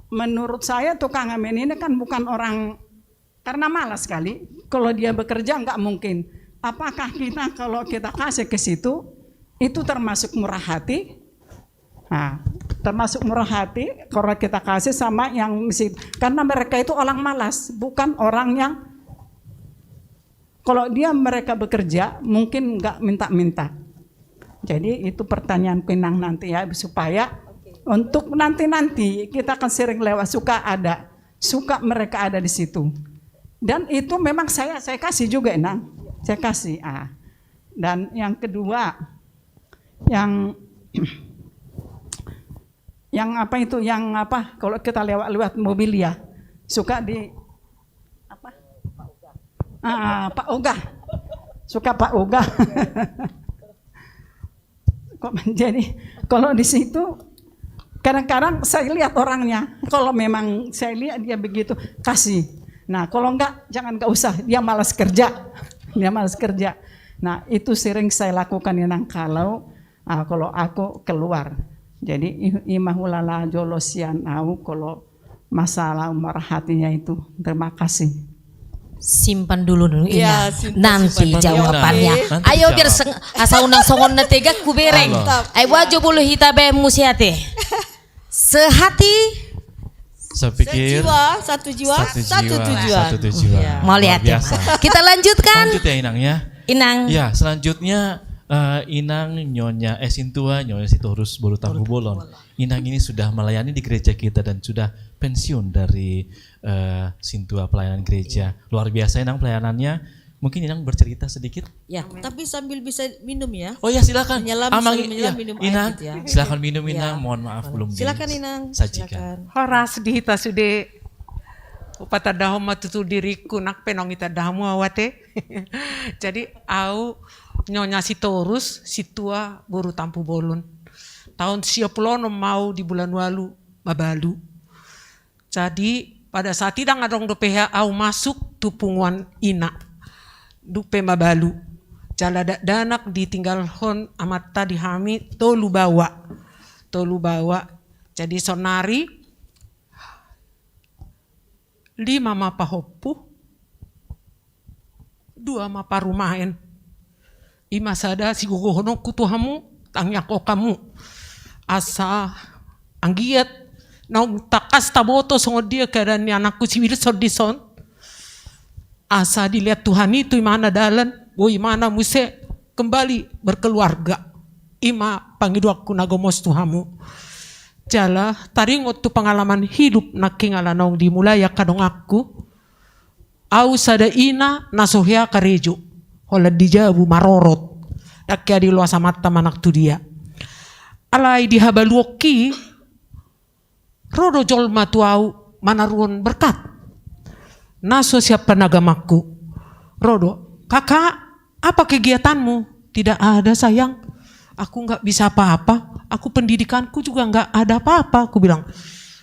menurut saya tukang ngamen ini kan bukan orang karena malas kali, kalau dia bekerja nggak mungkin. Apakah kita, kalau kita kasih ke situ, itu termasuk murah hati? Nah, termasuk murah hati kalau kita kasih sama yang miskin. Karena mereka itu orang malas, bukan orang yang, kalau dia, mereka bekerja, mungkin nggak minta-minta. Jadi itu pertanyaanku, Inang, nanti ya, supaya untuk nanti-nanti kita akan sering lewat, suka ada, suka mereka ada di situ. Dan itu memang saya, saya kasih juga, Inang. Saya kasih. Ah. Dan yang kedua, yang, yang apa itu, yang apa, kalau kita lewat-lewat mobil ya, suka di, apa? Ah, Pak Ogah. Suka Pak Ogah. Kok, jadi, kalau di situ, kadang-kadang saya lihat orangnya. Kalau memang saya lihat dia begitu, kasih. Nah, kalau enggak, jangan, enggak usah. Dia malas kerja. Dia malas kerja. Nah, itu sering saya lakukan, Inang, kalau, ah, kalau aku keluar. Jadi, i-, ima hulala jolo sian au, kalau masalah umur hatinya itu. Terima kasih. Simpan dulu, dulu, Ina. Nanti jawabannya. Ayo, biar asa unang songon na tegak hubereng. Ayo, wajo bulu hita baen muse ate. Sehati. Saya pikir sejiwa, satu jiwa, satu tujuan. Satu tujuan. Mauliate. Kita lanjutkan. Lanjut ya, Inang, ya. Inang. Ya, selanjutnya, eh, Inang Nyonya, eh, Sintua Nyonya Sitorus boru Tampubolon. Inang ini sudah melayani di gereja kita dan sudah pensiun dari, eh, Sintua pelayanan gereja. Luar biasa, Inang, pelayanannya. Mungkin Inang bercerita sedikit. Ya, tapi sambil bisa minum ya. Oh ya, silakan. Menyelam, sambil menyelam, minum air gitu ya. Silakan minum, Inang. Mohon maaf, belum disajikan. Silakan, Inang. Silakan. Horas di hita sude. Hupatandahon ma tutu diringku, nang pe naung itandahon hamu au ate. Jadi, au Nyonya Sitorus, Sintua boru Tampubolon. Taon sia pulu onom ma au di bulan ualu mabalu. Jadi, pada saat i ndang adong dope hea au masuk tu punguan ina. Dung pe mabalu. Jala dakdanak ditinggalhon amanta di hami tolu baoa. Tolu baoa. Jadi, saonnari lima ma pahompu, dua ma parumaen. I ma sada sigogohononku tu hamu, tangiangkon hamu. Asa anggiat naung tangkas taboto songon dia keadaan ni anakku si Wilson dison. Asa dilehon Tuhan i tu ibana dalan, boi ibana muse kembali berkeluarga. I ma pangidoanku na gomos tu hamu. Jala taringot tu pengalaman hidup nangkin ala naung dimulai angka donganku. Au sada ina na so hea karejo, holan di jabu marorot. Ndang hea diloas amanta manang tu dia. Alai di habaluonki, ro do jolma tu au manaruhon berkat. Na so sian panagamanku. Ro do, "Kakak, apa kegiatanmu?" "Tidak ada, sayang. Aku nggak bisa apa-apa. Aku pendidikanku juga nggak ada apa-apa," kubilang.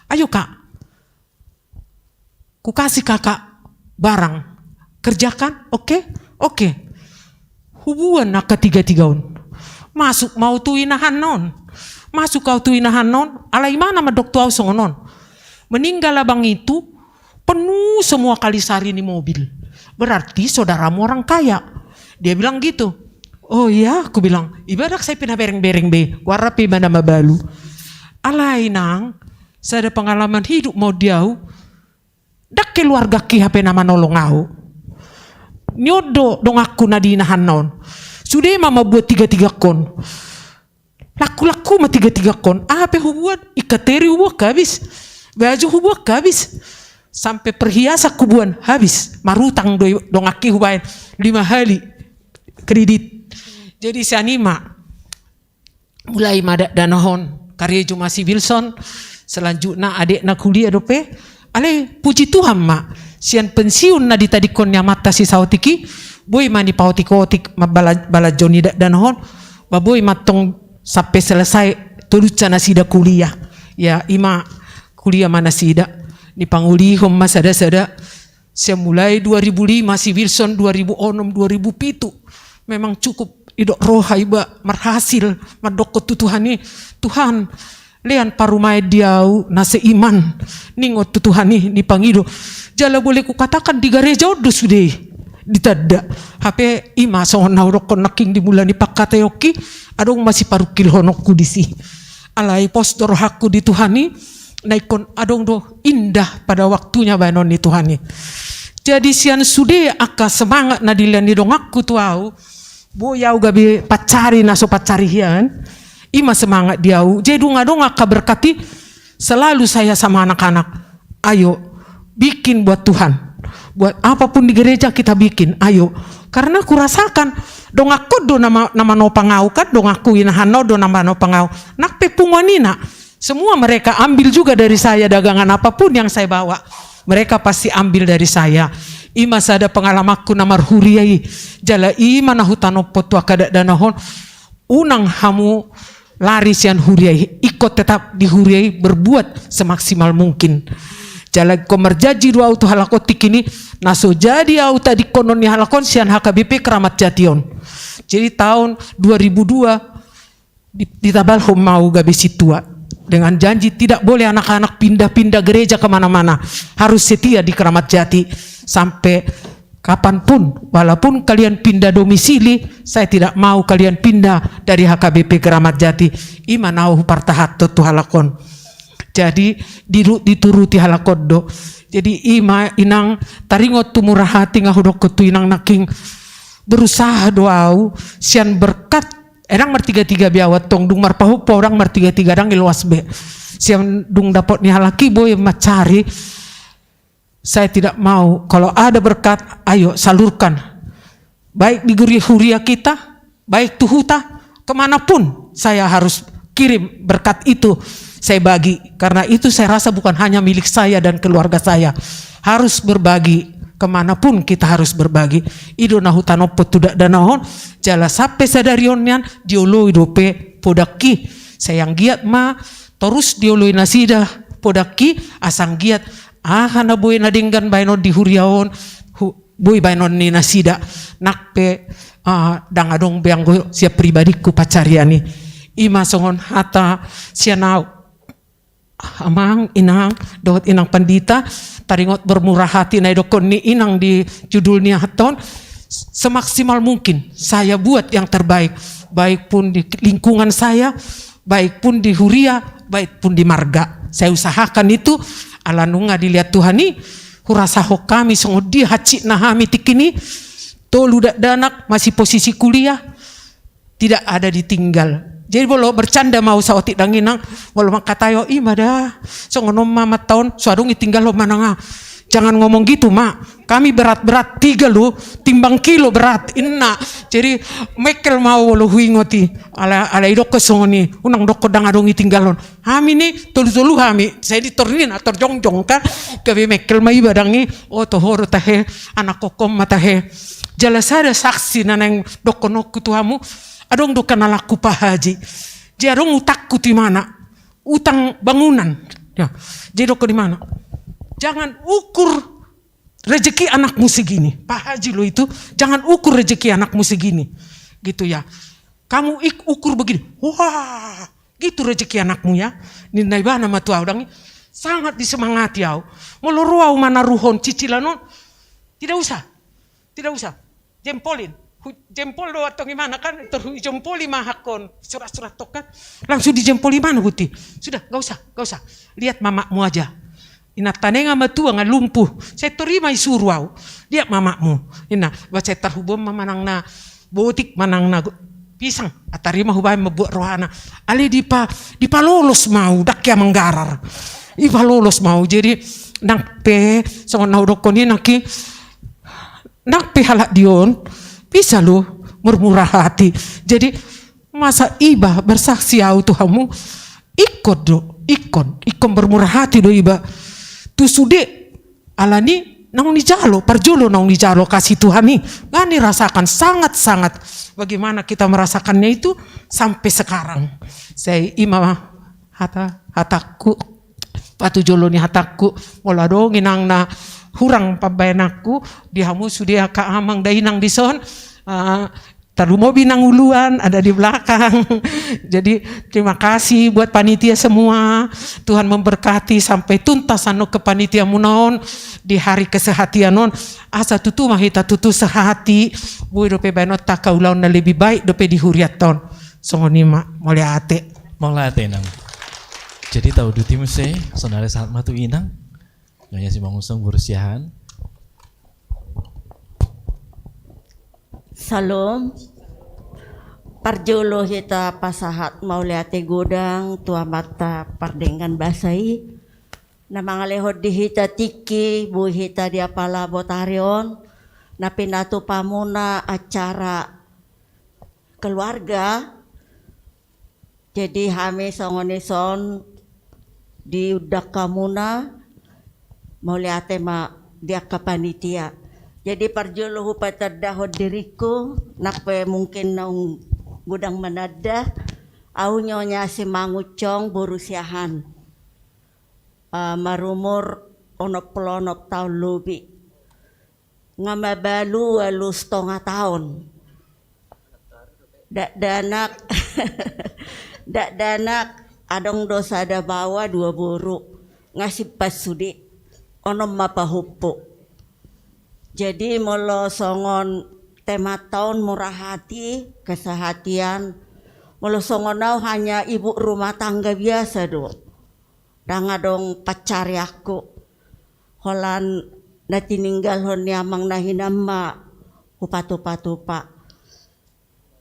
"Ayo, Kak. Kukasih kakak barang. Kerjakan, oke?" "Oke." Huboan angka tiga-tiga on. Masuk ma au tu inahanna on. Masuk au tu inahanna on, alai ibana mandok tu au songon on. "Meninggal abang itu, penuh semua kalisari ni mobil. Berarti saudaramu orang kaya." Dia bilang gitu. "Oh iya," kubilang. "Iba ndang sai pernah bereng-bereng be. Huarap ibana mabalu." Alai nang, sada pengalaman hidup ma on di au, ndang keluargaki hape na manolong au. Ni on do donganku na di inahanna on. Sude ma mambuat tiga-tiga on. Langku-langku ma tiga-tiga on. Aha pe huboan, ikan teri huboan habis. Baju huboan habis. Sampe perhiasan huboan habis. Marutang do i donganki hubaen lima hali kredit. Jadi sian i ma. Mulai ma dakdanak on, karejo ma si Wilson, selanjutna adekna kuliah dope. Alai puji Tuhan ma, sian pensiun na ditadingkon ni amanta si saotik i, boi ma nipaotik-otik ma bala-, balanjo ni dakdanak on, ba boi ma tong sampe selesai tolunsa nasida kuliah. Ya, i ma kuliah ma nasida, nipangolihon ma sada-sada. Sian mulai dua ribu lima si Wilson, dua ribu onom, dua ribu pitu. Memang cukup didok roha iba marhasil, mandokkon tu Tuhan i, "Tuhan, lean parumaen di au na seiman." Ningot tu Tuhan i, nipangido. Jala boleh kukatakan di gareja on do sude i ditanda. Hape i ma songon na hudokkon nangkin di mula ni pangkataionki, adong ma siparungkilhononku disi. Alai pos do rohangku di Tuhan i, na ingkon adong do indah pada waktunya baenon ni Tuhan i. Jadi sian sude angka semangat na dilehon ni donganku tu au, boi au gabe pancari na so pancari hian, i ma semangat di au. Jadi dung adong angka berkat i, selalu saya sama anak-anak, "Ayo, bikin buat Tuhan. Buat apapun di gereja kita bikin, ayo." Karena kurasakan, donganku do na ma-, na manopang au kan, donganku inahanna on do na manopang au. Nang pe punguan ina. Semua mereka ambil juga dari saya dagangan apapun yang saya bawa. Mereka pasti ambil dari saya. I ma sada pengalamanku na marhuria i. Jala i ma na hutanophon tu angka dakdanak on. Unang hamu lari sian huria i, ingkon tetap di huria i berbuat semaksimal mungkin. Jala ingkon marjanji do au tu halak on tingki i, na so jadi au tadingkonon ni halak on sian H K B P Kramat Jati on. Jadi taon dua ribu dua di-, ditabalhon ma au gabe sintua. dengan janji tidak boleh anak-anak pindah-pindah gereja kemana-mana, harus setia di Keramat Jati sampai kapanpun, walaupun kalian pindah domisili, saya tidak mau kalian pindah dari H K B P Keramat Jati. I ma na hupartahanhon tu halak on. Jadi diru-, dituruti halak on do. Jadi i ma inang, taringot tu murah hati nga hudokkon tu inang nangkin, berusaha do au sian berkat. Ndang martiga-tiga be au antong, dung marpahompu au ndang martiga-tiga, ndang i loas be. Sian dung dapot ni halak i boi mansari. Saya tidak mau, kalau ada berkat, ayo salurkan. Baik di guri huria kita, baik tu huta, kemanapun saya harus kirim berkat itu, saya bagi. Karena itu saya rasa bukan hanya milik saya dan keluarga saya. Harus berbagi, kemanapun kita harus berbagi. I do na hutanophon tu dakdanak on, jala sampe sadari on nian dioloi dope podakki. Sai anggiat ma torus dioloi nasida podakki, asa anggiat aha na boi na denggan baenon di huria on, hu-, boi baenon ni nasida. Nang pe, ah, ndang adong be anggo sian pribadingku pansarian i. I ma songon hata sian au, amang, inang, dohot inang pandita, taringot bermurah hati na idokkon ni inang di judul ni aha on, semaksimal mungkin saya buat yang terbaik, baik pun di lingkungan saya, baik pun di huria, baik pun di marga. Saya usahakan itu, ala nunga dilehon Tuhan i, hurasahon hami songon dia hansit na hami tingki i, tolu dakdanak masih posisi kuliah, tidak ada ditinggal. Jadi molo bercanda ma au saotik dang inang, molo mangkatai au, i ma da, songon on ma amanta on, so adong i tinggalhon manang aha. Jangan ngomong gitu, Mak. Kami berat-berat tiga lo, timbang kilo berat, inna. Jadi mengkel ma au molo huingot i. Ala, ala idokkon songon i, unang dokkon ndang adong i tinggalhon. Hami ni tolu-tolu hami, sai di tor ni na tor jongjong kan. Gabe mengkel ma iba dang i, o toho do tahe, anak kokom ma tahe. Jala sada saksi na naeng dokkononku tu hamu, adong do kenalanku Pak Haji. Jadi adong utangku tu imana, utang bangunan. Ya. Jadi dokkon imana, jangan ukur rezeki anakmu segini. Pak Haji lo itu, jangan ukur rezeki anakmu segini. Gitu ya. Kamu ik-, ukur begini. Wah, gitu rezeki anakmu ya. Ninna ibana ma tu au dang i. Sangat disemangati au. Molo ro au manaruhon cicilan on, tidak usah. Tidak usah. Jempolin. Hu-, jempol do antong imana kan, tor hujempoli ma hakkon. Surat-surat tok kan. Langsung dijempoli imana buti. Sudah, gak usah, gak usah. Lihat mamamu aja. Inanta na nga matua nga lumpuh. Sai tor i ma isuru au. Lihat mamamu. Inna, ba sai tarhubuan ma manang na botik manang na go-, pisang. Atar i ma hubaen mambuat rohana. Alai dipa-, dipalolos ma au, dang hea manggarar. Dipalolos ma au. Jadi, nang pe, songon na hudokkon i nangkin, nang pe halak di on, bisa lo bermurah hati. Jadi, masa iba bersaksi au tu hamu, ingkon do, ingkon, ingkon bermurah hati do iba. Tu sude, alani naung nijalo, parjolo naung nijalo kasih Tuhan i. Nga nirasakan sangat-sangat. Bagaimana kita merasakannya itu sampai sekarang. Sai i ma hata, hatangku. Patujolo ni hatangku, molo adong inang na hurang pambahenanku, di hamu sude angka amang da inang dison, ah, tarlumobi nang uluan, ada di belakang. Jadi, terima kasih buat panitia semua. Tuhan memberkati sampai tuntas anu kepanitiamuna on di hari kesehatian on. Asa tutu ma hita tutu sehati, boi dope baenonta angka ulaon na lebih baik dope di hurianta on. Songon i ma, mauliate. Mauliate, Inang. Jadi tauduti muse, saonari sahat ma tu Inang. Nyonya Simangunsong boru Siahaan. Syalom. Parjolo hita pasahat mauliate godang tu Amanta pardenggan basa i, na mangalehon di hita tingki, boi hita diapala botari on, na pinatupamuna acara keluarga. Jadi hami songon i son diundang hamuna, mauliate ma di angka panitia. Jadi parjolo hupatandahon diringku, nang pe mungkin naung godang mananda, au Nyonya Simangunsong boru Siahaan. Ah, marumur onom pulu onom taon lobi. Nga mabalu ualu stonga taon. Dakdanak, dakdanak adong do sada baoa dua boru, nga simpan sude, onom ma pahompu. Jadi molo songon temanta on murah hati, kesehatian, molo songon au hanya ibu rumah tangga biasa do. Ndang adong pancarianku. Holan na tininggalhon ni amang na hinan ma hupatupa-tupa.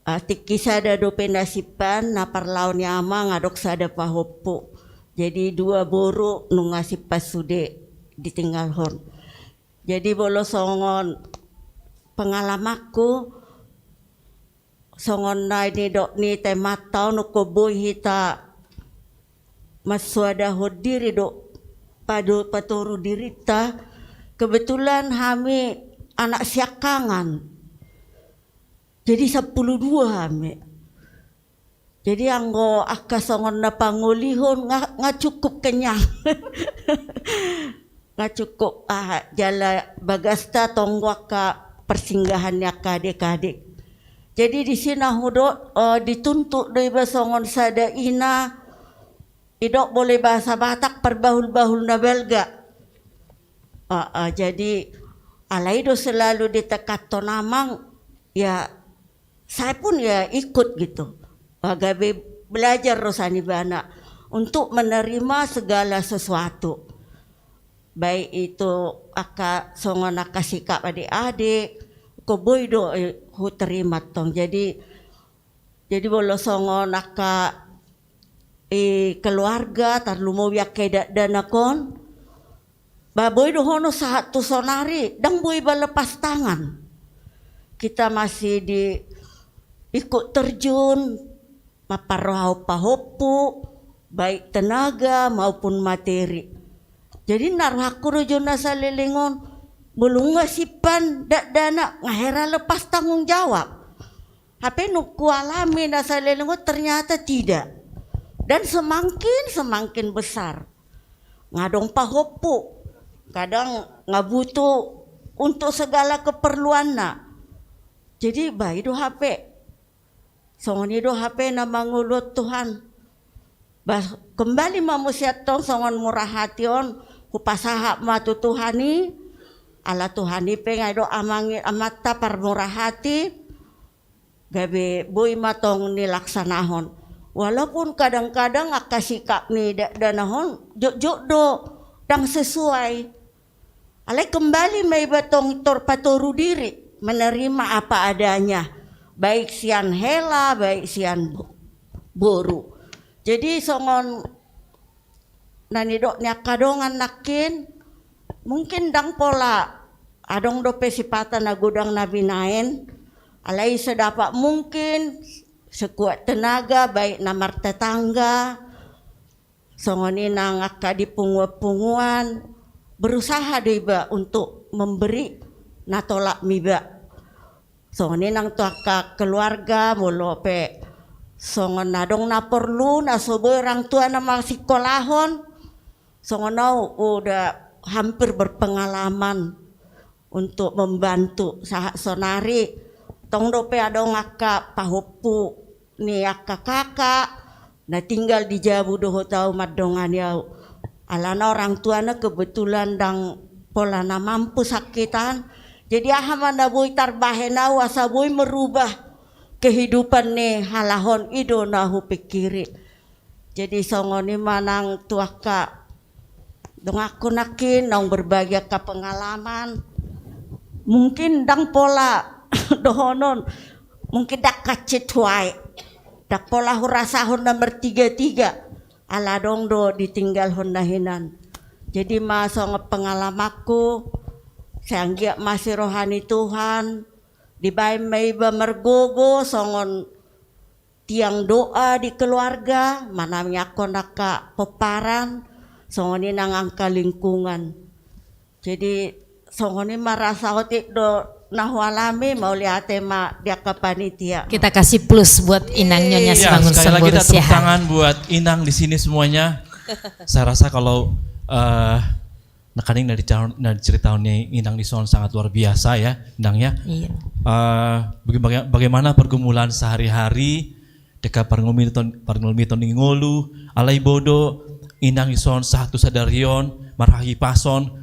Ah, tingki sada dope na simpan, na parlao ni amang adong sada pahompu. Jadi dua boru nunga simpan sude ditinggalhon. Jadi molo songon pengalamanku, songon na nidok ni temanta on, ingkon boi hita mansoadahon diri do, pado-, patoru dirinta. Kebetulan hami anak siangkangan. Jadi sampulu dua hami. Jadi anggo angka songon na pangolihon nga, nga cukup kenyang. Nga cukup aha, jala bagasta tonggo angka persinggahan ni angka adik-adik. Jadi di si na hudok, eh, dituntut do iba songon sada ina, idok molo bahasa Batak parbahul-bahul na balga. Ah, ah, jadi alai do selalu ditekanhon amang, ya, saya pun ya ikut gitu. Ah, gabe belajar do sian ibana untuk menerima segala sesuatu. Baik itu angka songon angka sikap adik-adik, ingkon boi do, eh, huterima tong. Jadi, jadi molo songon angka, eh, keluarga, tarlumobi angka dakdanak on, ba boi dohonon sahat tu sonari, ndang boi ba lepas tangan. Kita masih di ikut terjun, mamparrohahon pahompu, baik tenaga maupun materi. Jadi na rohangku do jo na saleleng on, molo nga simpan dakdanak, nga hera lepas tanggung jawab. Hape nunga hualami na saleleng on ternyata tidak. Dan semakin, semakin besar. Nga adong pahompu, kadang nga butuh untuk segala keperluanna. Jadi ba i do hape. Songon i do hape na mangolu on Tuhan. Ba, kembali ma muse antong songon murah hati on, hupasahat ma tu Tuhan i, ala Tuhan i pe nga i do amang i, amanta parmurah hati, gabe boi ma tong nilaksanahon. Walaupun kadang-kadang angka sikap ni dakdanak on jotjot do, ndang sesuai. Alai kembali ma iba tong tor patoru diri, menerima apa adanya, baik sian hela, baik sian bo-, boru. Jadi songon na nidok ni angka dongan nangkin, mungkin ndang pola adong dope sipata na godang na binaen, alai sedapat mungkin sekuat tenaga, baik na martetangga, songon i nang angka di punguan-punguan, berusaha do iba untuk memberi na tolap miba. Songon i nang tu angka keluarga, molo pe songon na adong na porlu, na so boi orang tua na masikolahon, songon au udah hampir berpengalaman untuk membantu sahat sonari. Tong dope adong angka pahompu ni angka kakak na tinggal di jabu dohot au mandongani au. Alana orang tuana kebetulan ndang pola na mampu sakitan. Jadi aha ma na boi tarbahen au asa boi merubah kehidupan ni halak on, i do na hupingkiri. Jadi songon i ma nang tu angka donganku nangkin naung berbagi angka pengalaman. Mungkin ndang pola dohonon, mungkin ndang hansit huae, ndang pola hurasahon na martiga-tiga, ala adong do ditinggalhon na hinan. Jadi ma songon pengalamanku, sai anggiat ma asi roha ni Tuhan, dibaen ma iba margogo songon tiang doa di keluarga, manangiangkon angka pomparan, songon i nang angka lingkungan. Jadi songon i ma rasa otik do na hualami, mauliate ma di angka panitia. Kita kasih plus buat Inang Nyonya Iya, Simangun sekali lagi kita Semboru tepuk Siahaan. Tangan buat Inang di sini semuanya. Saya rasa kalau, eh, nangkaning na dica-, na diceritahon ni Inang dison sangat luar biasa ya, Inang ya. Iya. Eh, baga-, baga-, bagaimana pergumulan sehari-hari Dengke parngolumiton, parngolumiton ni ngolu, alai boi do inang dison sahat tu sadari on, marhahipason,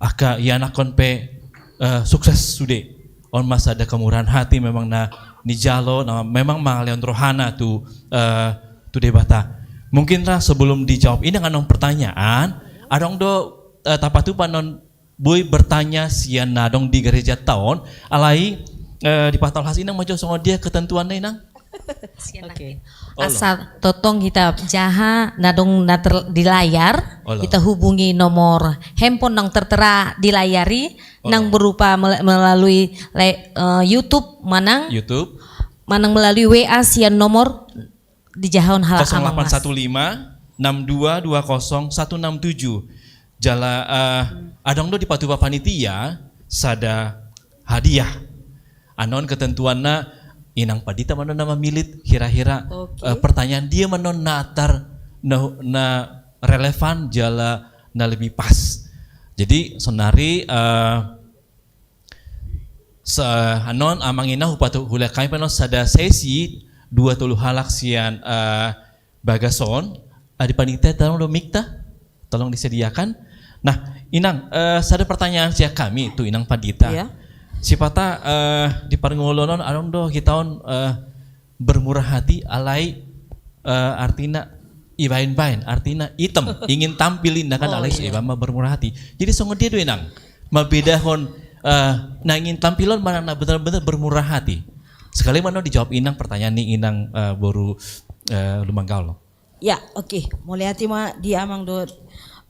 angka ianakhon pe, eh, sukses sude. On ma sada kemurahan hati memang na nijalo, na memang mangalehon rohana tu, eh, tu Debata. Mungkin ra sebelum dijawab inang anong pertanyaan, adong do, eh, tapatupa non boi bertanya sian na adong di gerejanta on, alai, eh, dipatolhas inang ma jo songon dia ketentuanna inang. Sian nangkin. Olo. Asa tongtong hita jaha na adong na ter-, di layar, olo, hita hubungi nomor handphone nang tertera di layar i, olo, nang berupa mel-, melalui le-, eh, YouTube manang, YouTube, manang melalui W A sian nomor dijahahon halak amang las. Kosong delapan satu lima, enam dua dua kosong satu enam tujuh. Jala, eh, adong do dipatupa panitia sada hadiah. Annon ketentuanna inang pandita ma annon na mamillit hira-hira, oke, eh, pertanyaan dia ma annon na tar-, na, na relevan jala na lebih pas. Jadi, saonari, eh, Sa-, annon, amang inang, hupatu-, hulehon hami pe annon sada sesi, dua tolu halak sian, eh, bagas on, adi panitia, tolong do mic-ta, tolong disediakan. Nah, inang, eh, sada pertanyaan sian hami, tu inang pandita. Iya. Sipata, eh, di parngoluon on, adong do hita on, eh, bermurah hati, alai, eh, artina ibaen-baen, artina item, ingin tampil inna kan, oh, alai iya, so ibaen ma bermurah hati. Jadi songon dia do inang mambedahon, eh, na ingin tampil on manang na benar-benar bermurah hati. Sekali ma annon dijawab inang pertanyaan ni inang, eh, boru, eh, Lumanggaol. Ya, oke. Mauliate ma di amang dohot,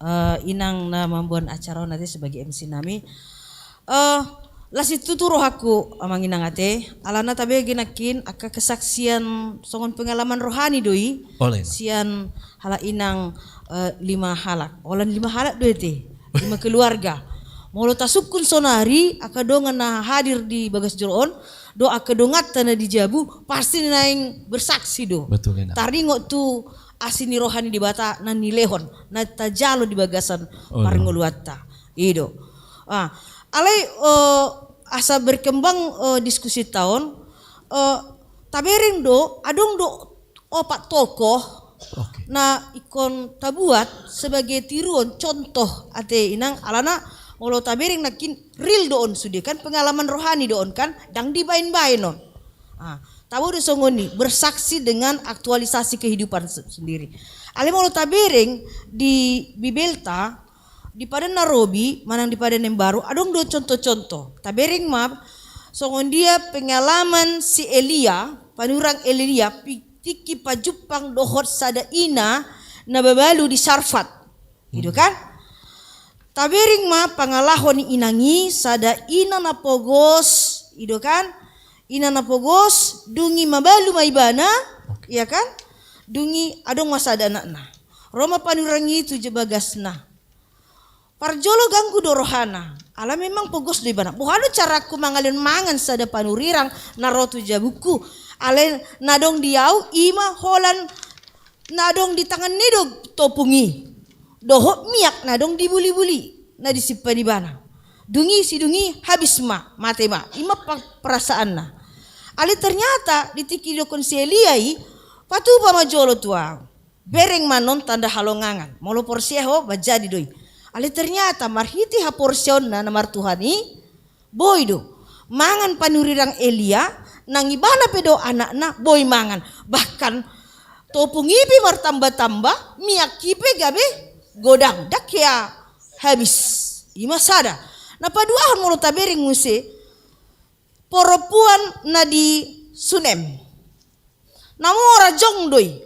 eh, inang na mamboan acara on ate sebagai M C nami. Eh, las situtu rohangku amang inang ate, alana tabege nangkin angka kesaksian songon pengalaman rohani do i. Olo, inang. Sian halak inang, eh, lima halak. Holan lima halak do ate. Lima keluarga. Molo tasungkun saonari, angka dongan na hadir di bagas joro on, dohot angka donganta na di jabu, pasti naeng bersaksi do. Betul, inang. Taringot tu asi ni roha ni Debata na nilehon, na tajalo di bagasan, olo, parngoluanta. I do. Ah, alai, eh, asa berkembang, eh, diskusinta on, eh, tabereng do, adong do opat tokoh, oke, na ingkon tabuat sebagai tiruon, contoh ate inang, alana molo tabereng nangkin real do on sude kan, pengalaman rohani do on kan, ndang dibaen-baen on. Ah, tabo do songon i, bersaksi dengan aktualisasi kehidupan se-, sendiri. Alai molo tabereng di Bibelta, di Padan na Robi, manang di Padan na Imbaru, adong do contoh-contoh. Tabereng ma, songon dia pengalaman si Elia, panurirang Elia, pi-, tingki pajumpang dohot sada ina na mabalu di Sarfat. I do kan? Tabereng ma pangalaho ni inang i, sada ina na pogos, i do kan? Ina na pogos, dung i mabalu ma ibana, oke, iya kan? Dung i adong ma sada anakna. Ro ma panurirang i tu je bagasna. Parjolo ganggu do rohana, ala memang pogos do ibana. Boha do carangku mangalehon mangan sada panurirang na ro tu jabungku? Alai na adong di ahu, i ma holan na adong di tangan ni i do topung i. Dohot miak na adong di buli-buli, na disimpan ibana. Dung i, sidung i, habis ma, mate ma. I ma pa-, perasaanna. Alai ternyata, di tingki didokkon si Elia i, patupa ma jolo tu ahu. Bereng ma annon tanda halongangan. Molo porsea ho, manjadi do i. Alai ternyata marhite haporseaonna na martuhan i, boi do. Mangan panurirang Elia, nang ibana pe dohot anakna, boi mangan. Bahkan, topung i pe martamba-tamba, miak i pe gabe godang. Ndang hea habis. I ma sada. Na paduahon molo tabereng muse, perempuan na di Sunem. Na mora jong do i.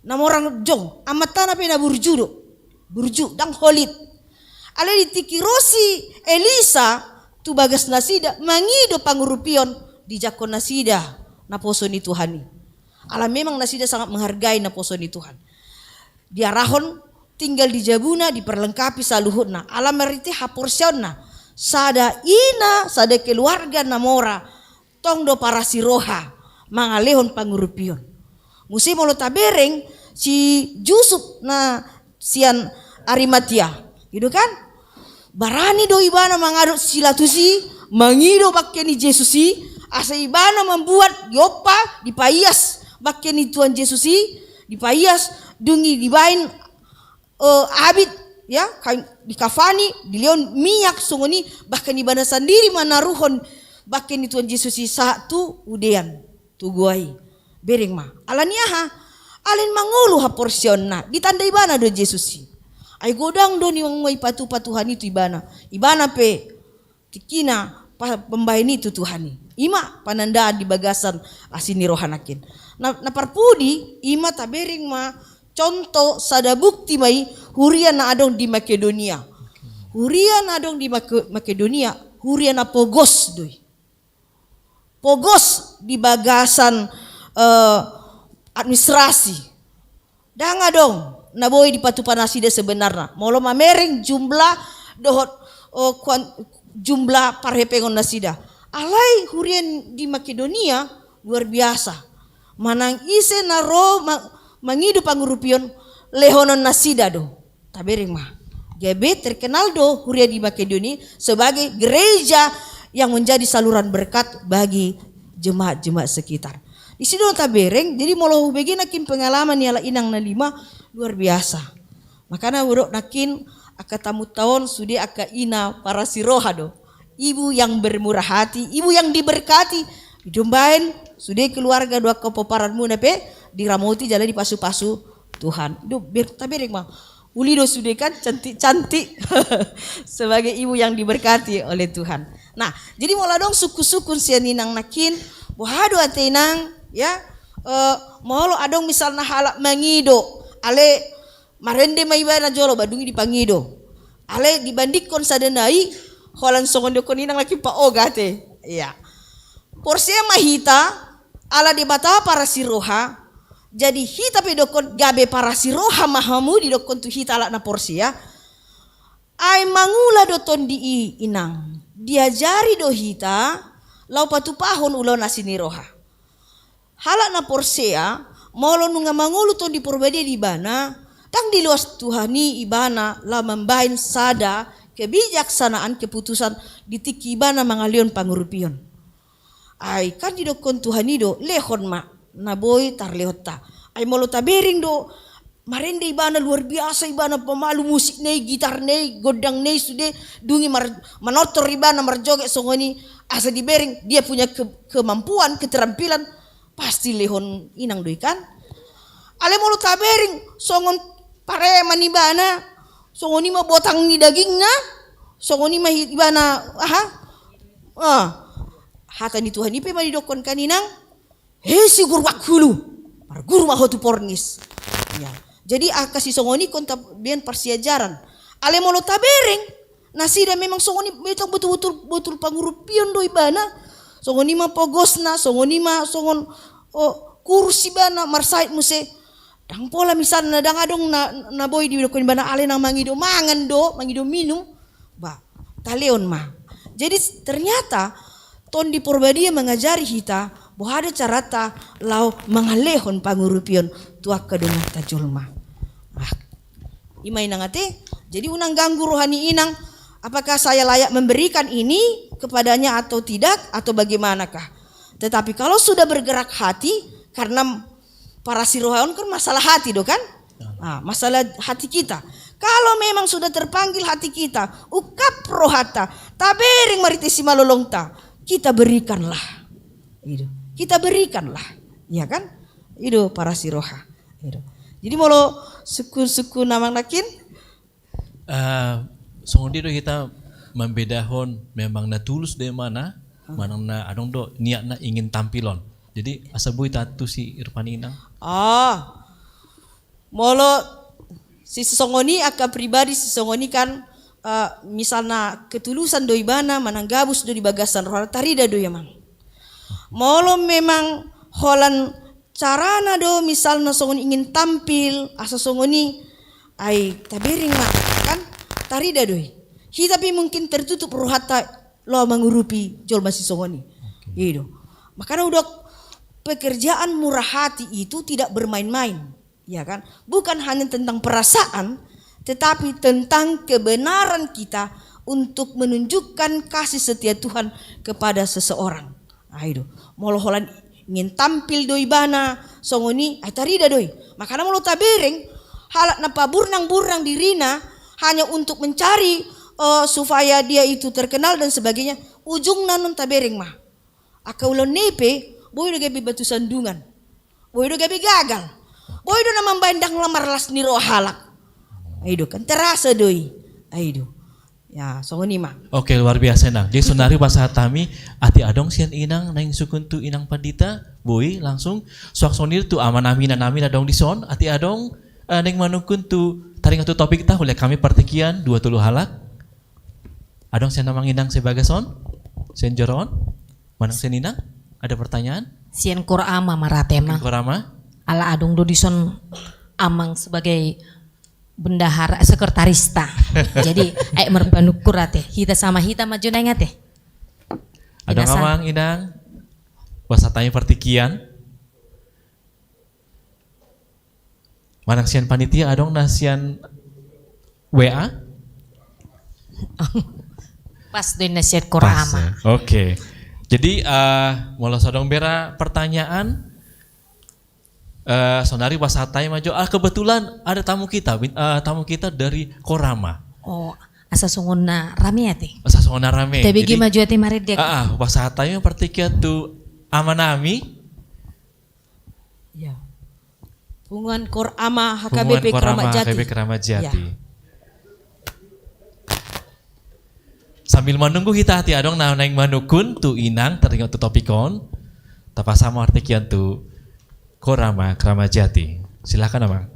Na mora jong. Amantana pe na burju do. Burju, ndang holit. Alai di tingki ro si Elisa tu bagas nasida, mangido pangurupion dijangkon nasida naposo ni Tuhan i. Ala memang nasida sangat menghargai naposo ni Tuhan. Diarahon tinggal di jabuna, diperlengkapi saluhutna. Ala marhite haporseaonna. Sada ina, sada keluarga na mora. Tong do parasi roha, mangalehon pangurupion. Muse molo tabereng, si Jusup na sian Arimatia. I do kan? Barani do ibana mangadop si Pilatus i, mangido bangke ni Jesus i, asa ibana mambuat, diompa, dipaias, bangke ni Tuhan Jesus i, dipaias, dung i dibaen, eh, abit, ya, kain, dikafani, dilehon minyak songon i, bahkan ibana sandiri manaruhon bangke ni Tuhan Jesus i sahat tu udean, tu goa i. Bereng ma. Alani aha? Alai mangolu haporseaonna, ditanda ibana do Jesus i. Ai godang do nian ipatupa Tuhan i tu ibana. Ibana pe tingkina pa-, pambahen i tu Tuhan i. I ma panandaan di bagasan asi ni roha nangkin. Na, na parpudi, i ma tabereng ma contoh sada bukti ma i huria na adong di Makedonia. Huria na adong di Make-, Makedonia, huria na pogos do i. Pogos di bagasan, eh, administrasi. Ndang adong na boi dipatupa nasida sebenarna. Molo mamereng jumlah dohot, eh, kuan-, jumlah parhepengon nasida. Alai huria di Makedonia luar biasa. Manang ise na ro ma-, mangido pangurupion, lehonon nasida do. Tabereng ma. Gabe terkenal do huria di Makedonia sebagai gereja yang menjadi saluran berkat bagi jemaat-jemaat sekitar. Di situ tabereng, jadi molo hubege nangkin pengalaman ni halak inang na lima, luar biasa. Makana hudok nangkin angka tamunta on sude angka ina parasi roha do. Ibu yang bermurah hati, ibu yang diberkati. Didombaen, sude keluarga do angka pomparanmuna pe diramoti jala dipasu-pasu Tuhan. Do, ber-, tabereng ma. Uli do sude kan, cantik-cantik. Sebagai ibu yang diberkati oleh Tuhan. Nah, jadi molo adong sungkun-sungkun sian inang nangkin, boha do ate inang, ya, eh, molo adong misalna halak mangido, ale marende ma ibana jolo, ba dung i dipangido. Ale dibandingkon sada nai, holan songon didokkon inang nangkin paoga ate. Iya. Porsea ma hita, ala Debata parasi roha, jadi hita pe didokkon gabe parasi roha ma hamu didokkon tu hita halak na porsea, ai mangula do tondi i inang, diajari do hita, laho patupahon ulaon asi ni roha. Halak na porsea, molo nunga mangolu Tondi Porbadia di ibana, ndang diloas Tuhan i ibana laho mambaen sada kebijaksanaan keputusan di tingki ibana mangalehon pangurupion. Ai kan didokkon Tuhan i do, lehon ma na boi tarlehonta. Ai molo tabereng do, marende ibana luar biasa, ibana pemalu musik na i, gitar na i, gondang na i sude, dung i mar-, manortor ibana marjoget songon i, asa dibereng dia punya ke-, kemampuan, keterampilan, pasti lehon inang do i kan. Alai molo tabereng songon pareman ibana, songon i ma botang ni dagingna, songon i ma hi-, ibana, aha? Ah, hata ni Tuhan i pe ma didokkon kan inang, "Hei si guru Anghulu, marguru ma ho tu Pornis." Ya. Jadi angka sisongon i ingkon tabaen parsiajaran. Alai molo tabereng, nasida memang songon i, memang botul-botul, botul pangurupion do ibana. Songon i ma pogosna, songon i ma songon, oh, kurus ibana, marsahit muse. Ndang pola misalna, ndang adong na, na boi didokkon ibana, ale na mangido mangan do, mangido minum. Ba, talehon ma. Jadi ternyata Tondi Porbadia mangajari hita, boha do carata laho mangalehon pangurupion tu angka donganta jolma. Ah, i ma inang ate. Jadi unang ganggu roha ni inang, apakah saya layak memberikan ini kepadanya atau tidak, atau bagaimanakah? Tetapi kalau sudah bergerak hati, karena parasi roha on kan masalah hati do kan? Ah, masalah hati kita. Kalau memang sudah terpanggil hati kita, ungkap rohanta, tabereng marhite simalolongta, kita berikanlah. Gitu. Kita berikanlah. Ya kan? Itu parasi roha. Gitu. Jadi molo sungkun-sungkun amang nangkin, eh, songon dia do hita mambedahon memang na tulus do i mana, manang na adong do niatna ingin tampil on. Jadi asa boi taantusi rupa ni inang. Ah, molo sisongon i angka pribadi sisongon i kan, eh, misalna ketulusan do ibana manang gabus do di bagasan rohana, tarida do i amang. Molo memang holan carana do misalna songon ingin tampil, asa songon i, ai tabereng ma, kan? Tarida do i. Hita pe mungkin tertutup rohanta laho mangurupi jolma sisongon i. Oke. Gitu. Makana hudok, pekerjaan murah hati itu tidak bermain-main. Ya kan? Bukan hanya tentang perasaan, tetapi tentang kebenaran kita untuk menunjukkan kasih setia Tuhan kepada seseorang. Ayo, molo holan Ingin tampil do ibana songon i, ai tarida do i. Makana molo tabereng halak na paburnang-burnang dirina hanya untuk mencari, eh, supaya dia itu terkenal dan sebagainya, ujungna non tabereng ma. Angka ulaon ni i pe, boi do gabe batu sandungan. Boi do gabe gagal. Boi do na mambaen ndang lam marlas ni roha halak. Ai do kan terasa do i. Ai do. Ya, songon i ma. Oke, luar biasa, Inang. Jadi, sonari pasahat hami, atik adong sian Inang naeng sungkun tu Inang Pandita, boi, langsung. Suang songon i tu amanami, inanami na adong dison, atik adong, eh, naeng manungkun tu taringot tu topikta, hulehon hami partingkian, dua tolu halak. Adong sian amang inang sian bagasan on? Sian joro on? Manang sian inang? Ada pertanyaan? Sian Kor Ama ma rate, Amang. Kor Ama? Ala adong do dison Amang sebagai bendahara, eh, sekretarista. Jadi, aek marpanungkun rate. Hita sama hita ma jo naeng ate. Adong, Inasa. Amang, inang. Pasahat hami partingkian. Manang sian panitia adong na sian W A? Pas do i na sian Kor Ama. Pas, ya. Oke. Jadi, eh, molo so adong bera pertanyaan, eh, sonari pasahat hami ma jo. Ah, kebetulan ada tamu kita, bin-, eh, tamu kita dari Kor Ama. Oh, asa songon na rame ate. Asa songon na rame. Tabege ma jo ate marende. Ah, ah, pasahat hami partingkian tu amanami. Ya. Punguan Kor Ama H K B P Keramat Jati. Punguan Kor Ama H K B P Keramat Jati. Ya. Sambil menunggu hita atik adong na naeng manungkun tu inang taringot tu topik on, tapasahat ma partingkian tu Kor Ama Keramat Jati. Silakan, Amang.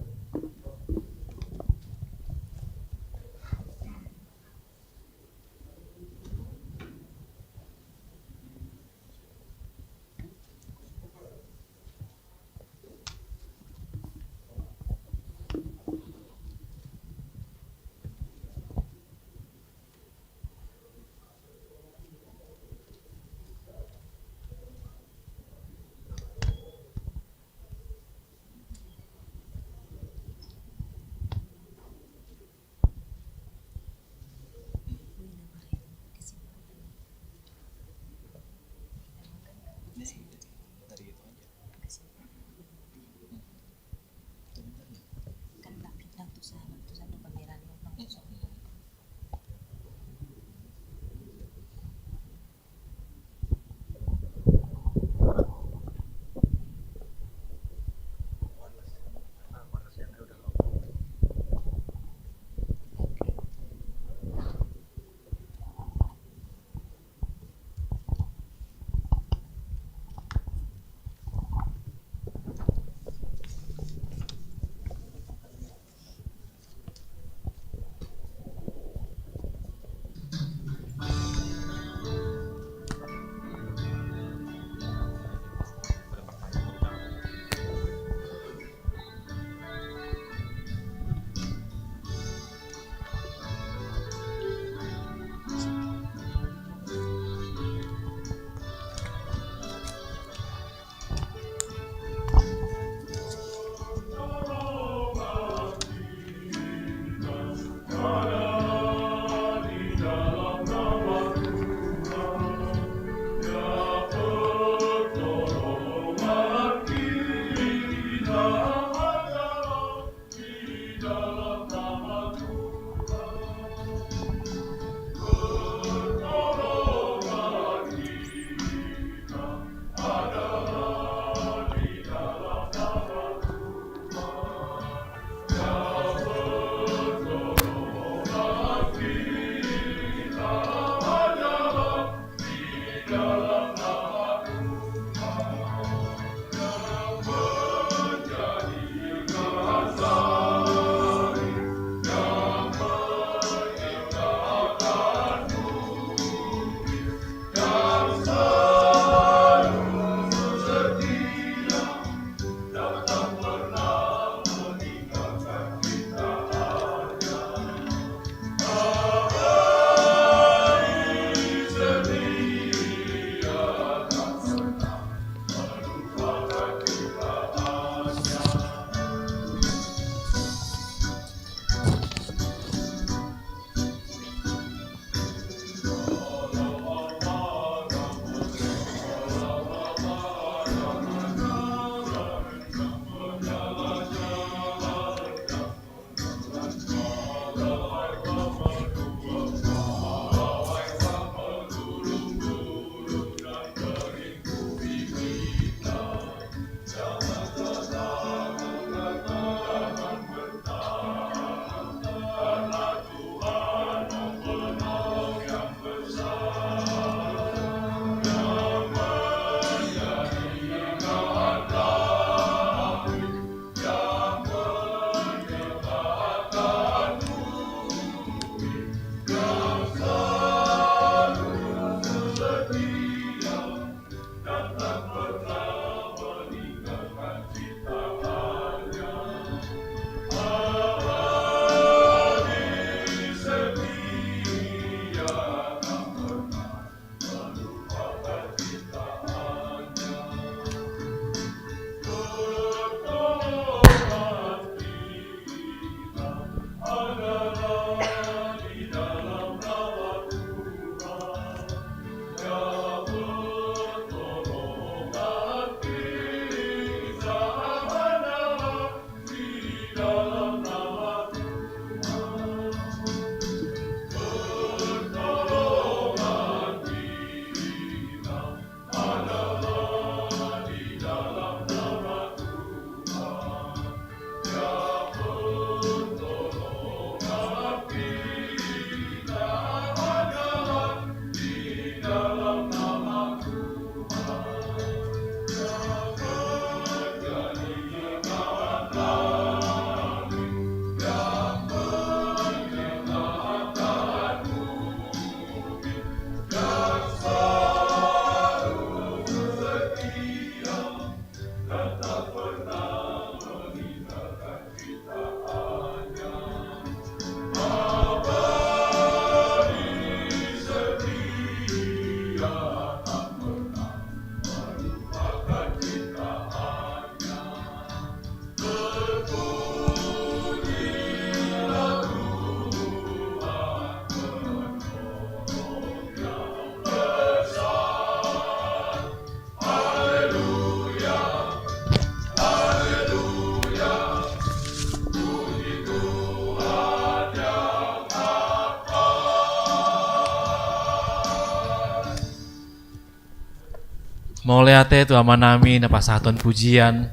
Mauliate tu Amanami na pasahathon pujian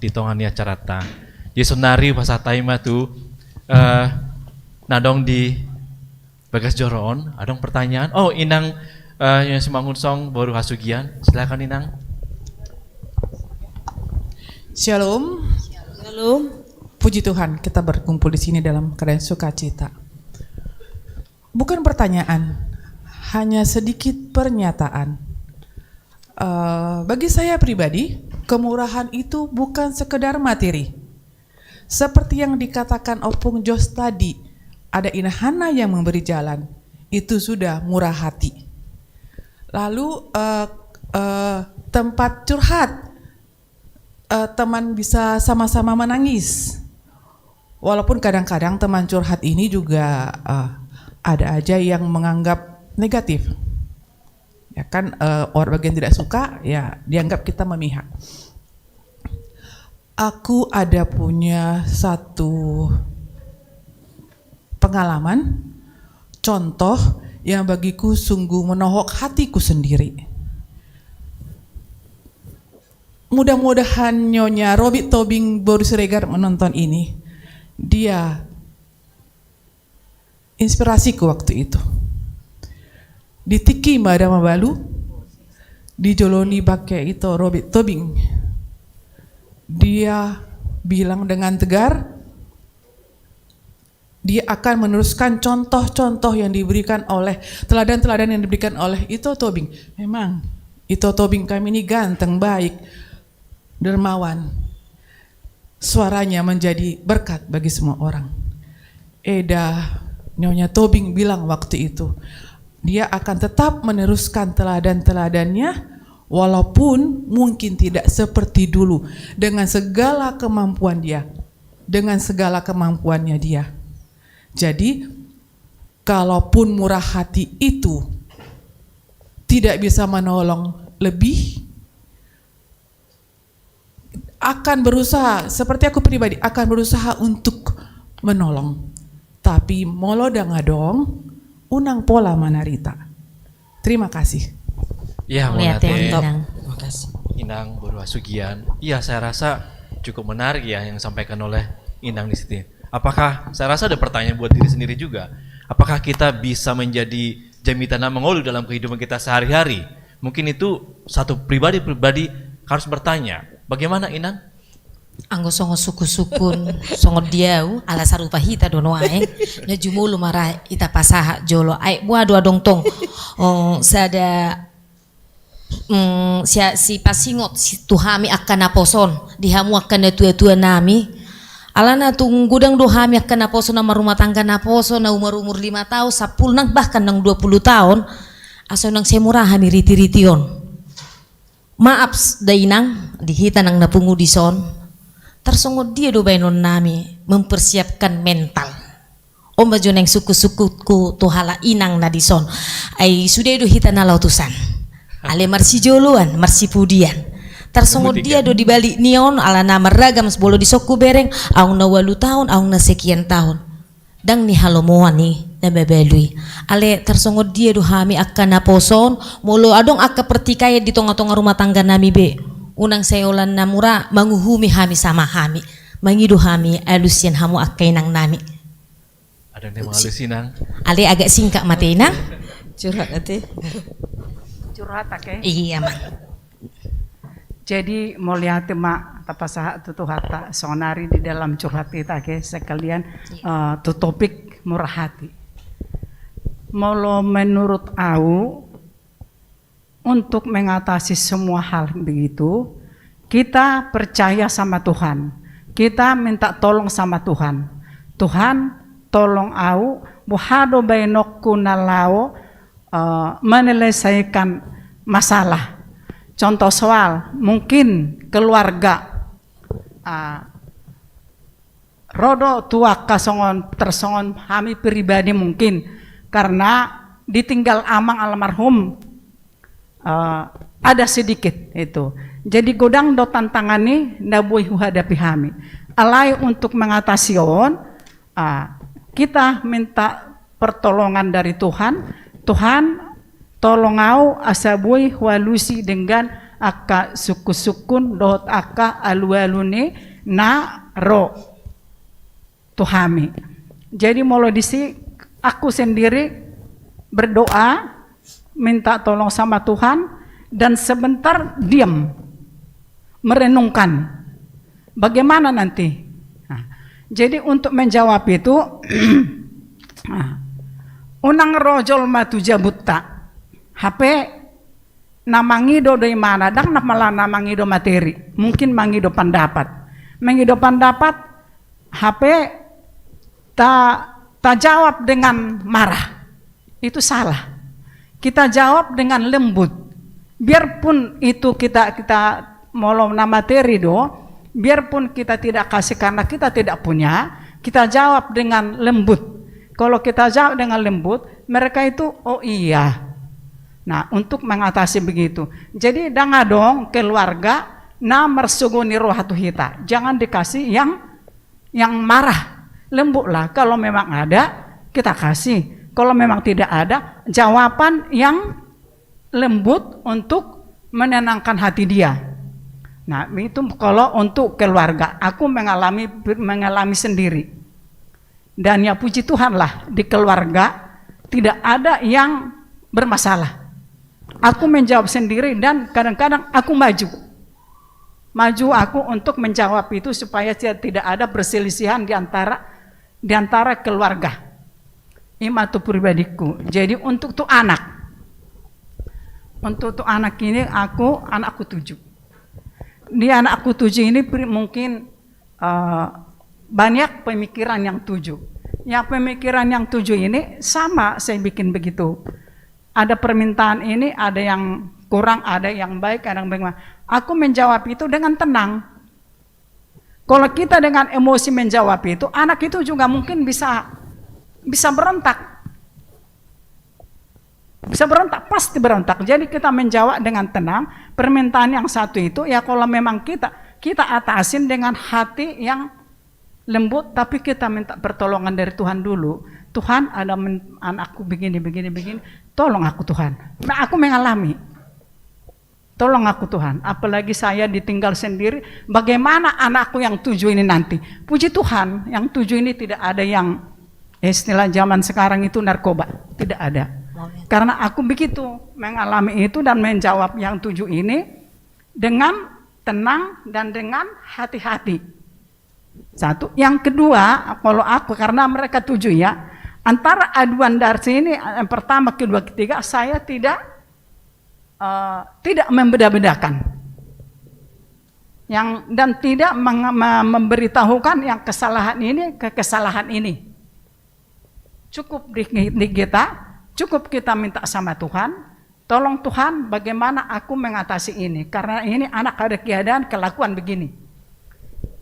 di tonga ni acaranta. Jadi saonari pasahat hami ma tu, eh, na adong di bagas joro on, adong pertanyaan. Oh, Inang, eh, Nyonya Simangunsong, Boru Hasugian. Silakan, Inang. Shalom. Shalom. Puji Tuhan, kita berkumpul di sini dalam keadaan sukacita. Bukan pertanyaan, hanya sedikit pernyataan. Eh, bagi saya pribadi, kemurahan itu bukan sekedar materi. Seperti yang dikatakan Ompung Jos tadi, ada Ina Hana yang memberi jalan. Itu sudah murah hati. Lalu, eh, eh, tempat curhat, eh, teman bisa sama-sama menangis. Walaupun kadang-kadang teman curhat ini juga, eh, ada aja yang menganggap negatif. Ya kan, eh, orang bagian tidak suka, ya dianggap kita memihak. Aku ada punya satu pengalaman, contoh yang bagiku sungguh menohok hatiku sendiri. Mudah-mudahan Nyonya Robit Tobing Boru Siregar menonton ini. Dia inspirasiku waktu itu. Di tingki ma da mabalu, di jolo ni bangke ito Robit Tobing. Dia bilang dengan tegar, dia akan meneruskan contoh-contoh yang diberikan oleh, teladan-teladan yang diberikan oleh Ito Tobing. Memang, Ito Tobing kami ini ganteng, baik, dermawan. Suaranya menjadi berkat bagi semua orang. Eda, Nyonya Tobing bilang waktu itu, dia akan tetap meneruskan teladan-teladannya, walaupun mungkin tidak seperti dulu, dengan segala kemampuan dia, dengan segala kemampuannya dia. Jadi, kalaupun murah hati itu tidak bisa menolong lebih, akan berusaha, seperti aku pribadi, akan berusaha untuk menolong. Tapi molo ndang adong, unang pola manarita. Terima kasih. Ya, mauliate, Inang. Terima kasih. Inang Boru Hasugian. Iya, saya rasa cukup menarik ya yang disampaikan oleh Inang di sini. Apakah, saya rasa ada pertanyaan buat diri sendiri juga. Apakah kita bisa menjadi jamita na mangolu dalam kehidupan kita sehari-hari? Mungkin itu satu pribadi-pribadi harus bertanya. Bagaimana, Inang? Anggo songon sungkun-sungkun, songon dia au, ala sarupa hita do nuaeng, na jumolo ma ra hita pasahat jolo. Ai boha do adong tong, oh, sada, mm, sia-, sipasingot si-, tu hami angka naposo on, di hamu angka natua-tua nami. Alana tung godang do hami angka naposo na marrumah tangga, naposo na umur-umur lima taon, sampulu nang, bahkan nang dua pulu taon, asa unang sai mura hami riti-riti on. Maaf, s-, da Inang, di hita nang na pungu dison. Tarsongon dia do baenon nami mempersiapkan mental. On ma jo naeng sungkun-sungkunku tu halak inang na dison. Ai sude do hita na laho tusan. Alai marsijoloan, marsipudian. Tarsongon dia do di balik ni on, alana marragam, molo dison hubereng, aung na ualu taon, aung na sekian taon. Ndang nihalomoan i na mabalu i. Alai tarsongon dia do hami angka naposo on, molo adong angka pertikaian di tonga-tonga rumah tangga nami be, unang sai holan na mura manguhumi hami sama hami. Mangido hami alus sian hamu angka inang nami. Ada yang mau alus, Inang? Alai agak singkat ma ate, Inang. Curhat ate. Curhat ate. Iya, Mang. Jadi, mauliate ma tapasahat tu Tuhanta, sonari di dalam curhat hita, oke, sekalian, iya, eh, tu topik murah hati. Molo menurut au, untuk mengatasi semua hal begitu, kita percaya sama Tuhan. Kita minta tolong sama Tuhan. Tuhan, tolong au, boha do baenonku na laho eh, menyelesaikan masalah. Contoh soal, mungkin keluarga, ah, ro do tu angka songon, tersongon hami pribadi mungkin, karena ditinggal amang almarhum, eh, ada sedikit itu. Jadi godang do tantangan i na boi huhadapi hami. Alai untuk mengatasi on, ah, kita minta pertolongan dari Tuhan. Tuhan, tolong au asa boi hualusi denggan angka sungkun-sungkun dohot angka alu-alu ni na ro tu hami. Jadi molo disi, aku sendiri berdoa, minta tolong sama Tuhan, dan sebentar diam, merenungkan bagaimana nanti. Nah, jadi untuk menjawab itu, nah, unang ro jolma tu jabunta hape na mangido do imana, ndang na mala na mangido materi, mungkin mangido pandapat. Mangido pandapat, hape ta, tajawab dengan marah. Itu salah. Kita jawab dengan lembut. Biarpun itu kita, kita molo na materi do, biarpun kita tidak kasih karena kita tidak punya, kita jawab dengan lembut. Kalau kita jawab dengan lembut, mereka itu, "Oh iya." Nah, untuk mengatasi begitu. Jadi, ndang adong keluarga na marsogo ni roha tu hita. Jangan dikasih yang, yang marah. Lembutlah, kalau memang ada, kita kasih. Kalau memang tidak ada, jawaban yang lembut untuk menenangkan hati dia. Nah, itu kalau untuk keluarga, aku mengalami, mengalami sendiri. Dan ya puji Tuhanlah, di keluarga tidak ada yang bermasalah. Aku menjawab sendiri dan kadang-kadang aku maju. Maju aku untuk menjawab itu supaya tidak, tidak ada perselisihan di antara, di antara keluarga. Ima tu pribadiku. Jadi untuk tu anak. Untuk tu anak ini aku, anakku tujuh. Di anakku tujuh ini pri-, mungkin, eh, banyak pemikiran yang tujuh. Yang pemikiran yang tujuh ini sama saya bikin begitu. Ada permintaan ini, ada yang kurang, ada yang baik, ada yang bagaimana. Aku menjawab itu dengan tenang. Kalau kita dengan emosi menjawab itu, anak itu juga mungkin bisa, bisa berontak. Bisa berontak, pasti berontak. Jadi kita menjawab dengan tenang, permintaan yang satu itu, ya kalau memang kita, kita atasin dengan hati yang lembut, tapi kita minta pertolongan dari Tuhan dulu. "Tuhan, ada men-, anakku begini, begini, begini, tolong aku, Tuhan." Nah, aku mengalami. "Tolong aku, Tuhan, apalagi saya ditinggal sendiri, bagaimana anakku yang tujuh ini nanti?" Puji Tuhan, yang tujuh ini tidak ada yang, istilah zaman sekarang itu, narkoba. Tidak ada. Karena aku begitu mengalami itu dan menjawab yang tujuh ini dengan tenang dan dengan hati-hati. Satu. Yang kedua, kalau aku, karena mereka tujuh ya, antara aduan dari sini, yang pertama, kedua, ketiga, saya tidak, eh, tidak membeda-bedakan. Yang, dan tidak meng-, me-, memberitahukan yang kesalahan ini ke kesalahan ini. Cukup di, di kita, cukup kita minta sama Tuhan, "Tolong Tuhan, bagaimana aku mengatasi ini? Karena ini anak ada keadaan kelakuan begini."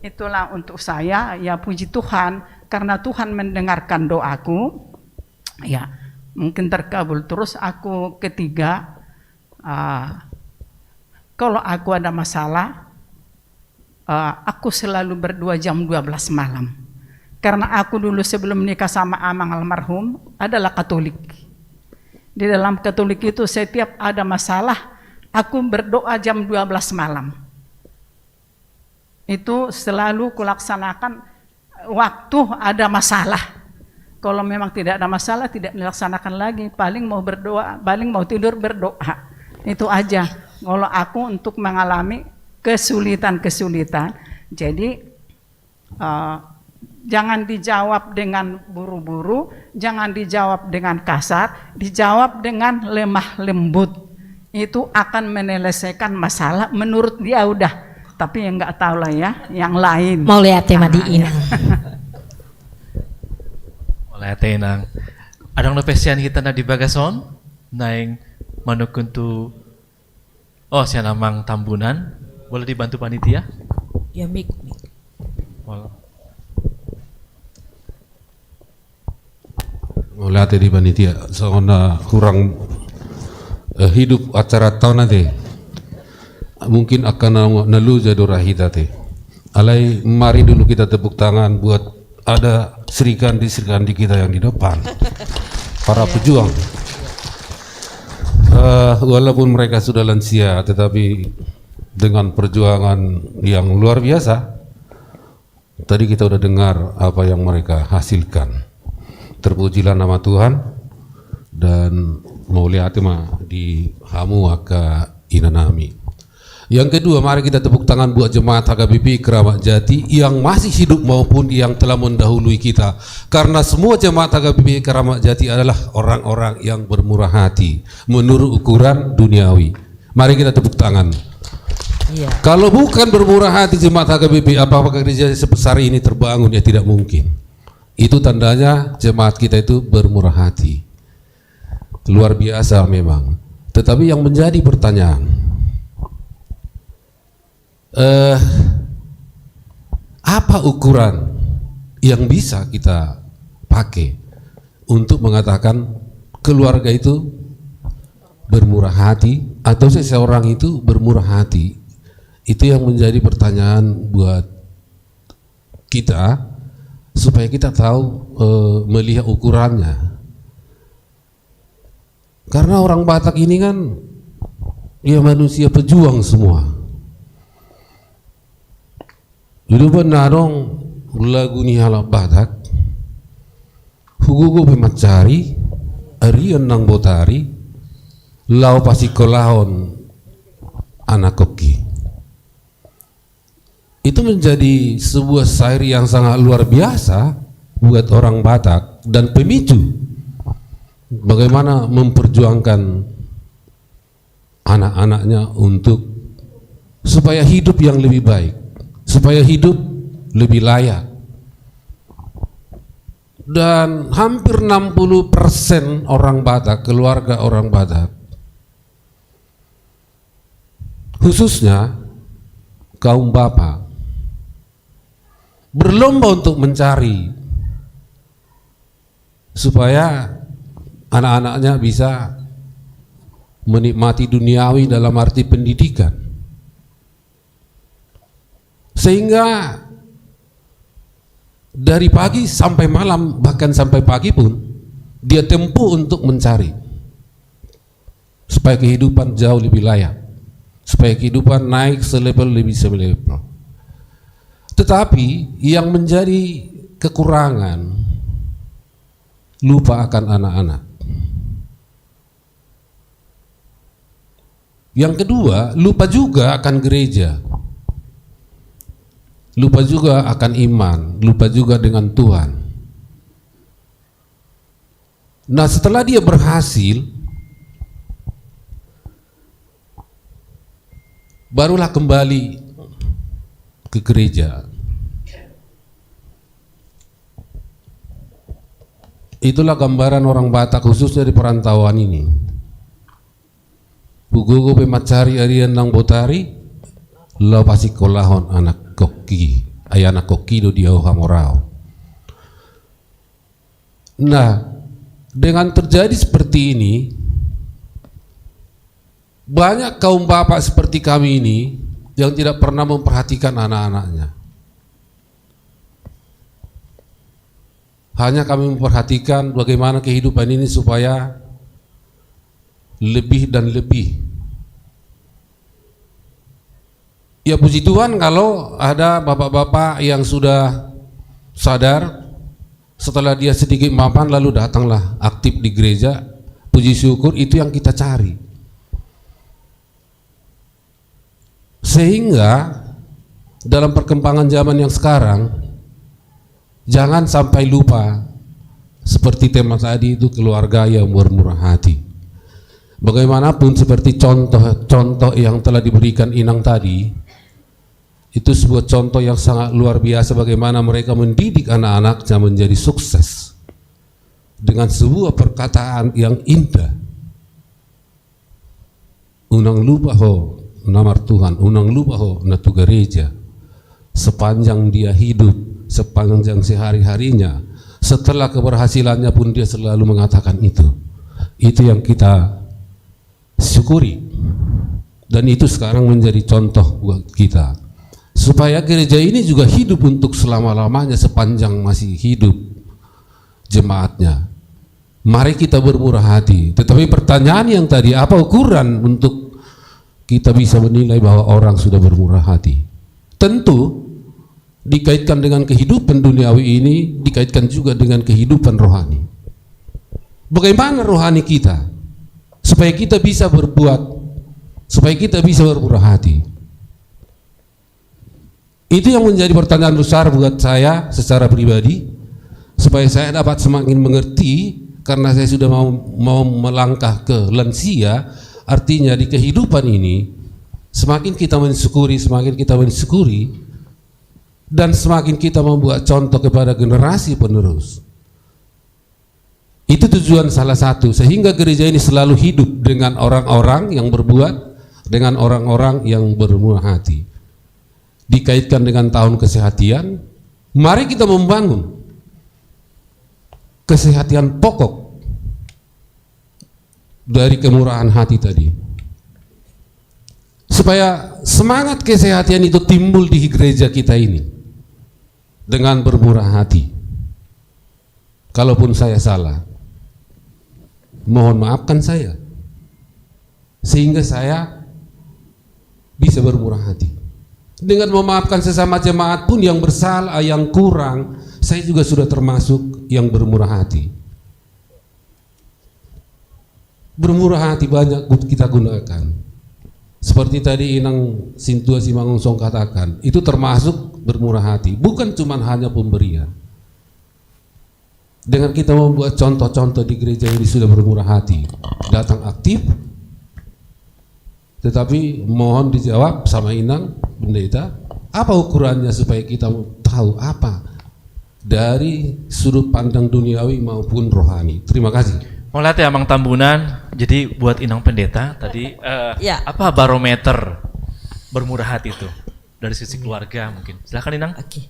Itulah untuk saya, ya puji Tuhan, karena Tuhan mendengarkan doaku. Ya, mungkin terkabul. Terus aku ketiga, ah, kalau aku ada masalah, eh, aku selalu berdoa jam dua belas malam. Karena aku dulu sebelum nikah sama amang almarhum adalah Katolik. Di dalam Katolik itu setiap ada masalah, aku berdoa jam dua belas malam. Itu selalu kulaksanakan waktu ada masalah. Kalau memang tidak ada masalah, tidak dilaksanakan lagi. Paling mau berdoa, paling mau tidur berdoa. Itu aja. Kalau aku untuk mengalami kesulitan-kesulitan. Jadi, eh, jangan dijawab dengan buru-buru, jangan dijawab dengan kasar, dijawab dengan lemah lembut. Itu akan menyelesaikan masalah menurut dia udah. Tapi yang nggak tahu lah ya, yang lain. Mauliate ma di inang. Mauliate inang. Adong dope sian hita na di bagas on, naeng manungkun tu Oh, sian Amang Tambunan. Boleh dibantu panitia? Ya, mik, mik. Boleh. Mauliate di panitia, songon na hurang, eh, hidup acara taon ate. Mungkin angka na, na loja do ra hita ate. Alai mari dulu kita tepuk tangan buat ada Srikandi-Srikandi kita yang di depan. Para pejuang. Eh, walaupun mereka sudah lansia, tetapi dengan perjuangan yang luar biasa, tadi kita udah dengar apa yang mereka hasilkan. Terpujilah nama Tuhan dan mauliate ma di hamu angka inanami. Yang kedua, mari kita tepuk tangan buat jemaat H K B P Keramat Jati yang masih hidup maupun yang telah mendahului kita. Karena semua jemaat H K B P Keramat Jati adalah orang-orang yang bermurah hati menurut ukuran duniawi. Mari kita tepuk tangan. Iya. Kalau bukan bermurah hati jemaat H K B P, apakah gereja sebesar ini terbangun? Ya, tidak mungkin. Itu tandanya jemaat kita itu bermurah hati. Luar biasa memang. Tetapi yang menjadi pertanyaan, eh, apa ukuran yang bisa kita pakai untuk mengatakan keluarga itu bermurah hati atau seseorang itu bermurah hati? Itu yang menjadi pertanyaan buat kita, supaya kita tahu, eh, melihat ukurannya. Karena orang Batak ini kan, ya, manusia pejuang semua. Jadi benar dong lagu ni halak Batak, hugogo pe mansari, arian nang botari, laho pasikolahon anakkonki. Itu menjadi sebuah syair yang sangat luar biasa buat orang Batak dan pemicu bagaimana memperjuangkan anak-anaknya untuk supaya hidup yang lebih baik, supaya hidup lebih layak. Dan hampir enam puluh persen orang Batak, keluarga orang Batak, khususnya kaum bapak, berlomba untuk mencari supaya anak-anaknya bisa menikmati duniawi dalam arti pendidikan. Sehingga dari pagi sampai malam, bahkan sampai pagi pun, dia tempuh untuk mencari supaya kehidupan jauh lebih layak, supaya kehidupan naik selevel lebih selevel. Tetapi yang menjadi kekurangan, lupa akan anak-anak. Yang kedua, lupa juga akan gereja. Lupa juga akan iman, lupa juga dengan Tuhan. Nah, setelah dia berhasil, barulah kembali ke gereja. Itulah gambaran orang Batak, khususnya di perantauan ini. Hugogo pe mansari, arian nang botari, laho pasikolahon anakkonki. Ai anakkonki do di ahu hamoraon. Nah, dengan terjadi seperti ini, banyak kaum bapak seperti kami ini yang tidak pernah memperhatikan anak-anaknya. Hanya kami memperhatikan bagaimana kehidupan ini supaya lebih dan lebih. Ya, puji Tuhan, kalau ada bapak-bapak yang sudah sadar, setelah dia sedikit mapan, lalu datanglah aktif di gereja. Puji syukur, itu yang kita cari. Sehingga dalam perkembangan zaman yang sekarang, jangan sampai lupa, seperti tema tadi itu, keluarga yang bermurah hati. Bagaimanapun, seperti contoh-contoh yang telah diberikan Inang tadi, itu sebuah contoh yang sangat luar biasa, bagaimana mereka mendidik anak-anaknya menjadi sukses dengan sebuah perkataan yang indah. Unang lupa ho na martuhan, unang lupa ho na tu gareja. Sepanjang dia hidup, sepanjang sehari-harinya, setelah keberhasilannya pun dia selalu mengatakan itu. Itu yang kita syukuri. Dan itu sekarang menjadi contoh buat kita. Supaya gereja ini juga hidup untuk selama-lamanya sepanjang masih hidup jemaatnya. Mari kita bermurah hati. Tetapi pertanyaan yang tadi, apa ukuran untuk kita bisa menilai bahwa orang sudah bermurah hati? Tentu dikaitkan dengan kehidupan duniawi ini, dikaitkan juga dengan kehidupan rohani. Bagaimana rohani kita supaya kita bisa berbuat, supaya kita bisa bermurah hati? Itu yang menjadi pertanyaan besar buat saya secara pribadi, supaya saya dapat semakin mengerti, karena saya sudah mau, mau melangkah ke lansia, artinya di kehidupan ini, semakin kita mensyukuri, semakin kita mensyukuri, dan semakin kita membuat contoh kepada generasi penerus. Itu tujuan salah satu, sehingga gereja ini selalu hidup dengan orang-orang yang berbuat, dengan orang-orang yang bermurah hati. Dikaitkan dengan tahun kesehatan, mari kita membangun kesehatan pokok dari kemurahan hati tadi. Supaya semangat kesehatan itu timbul di gereja kita ini dengan bermurah hati. Kalaupun saya salah, mohon maafkan saya. Sehingga saya bisa bermurah hati. Dengan memaafkan sesama jemaat pun yang bersalah, yang kurang, saya juga sudah termasuk yang bermurah hati. Bermurah hati banyak gu-, kita gunakan. Seperti tadi Inang Sintua Simangunsong katakan, itu termasuk bermurah hati. Bukan cuma hanya pemberian. Dengan kita membuat contoh-contoh di gereja ini sudah bermurah hati, datang aktif, tetapi mohon dijawab sama Inang Pendeta, apa ukurannya supaya kita tahu apa dari sudut pandang duniawi maupun rohani? Terima kasih. Mauliate Amang Tambunan. Jadi buat Inang Pendeta tadi, eh, ya, apa barometer bermurah hati itu? Dari sisi keluarga mungkin. Silakan, Inang. Oke.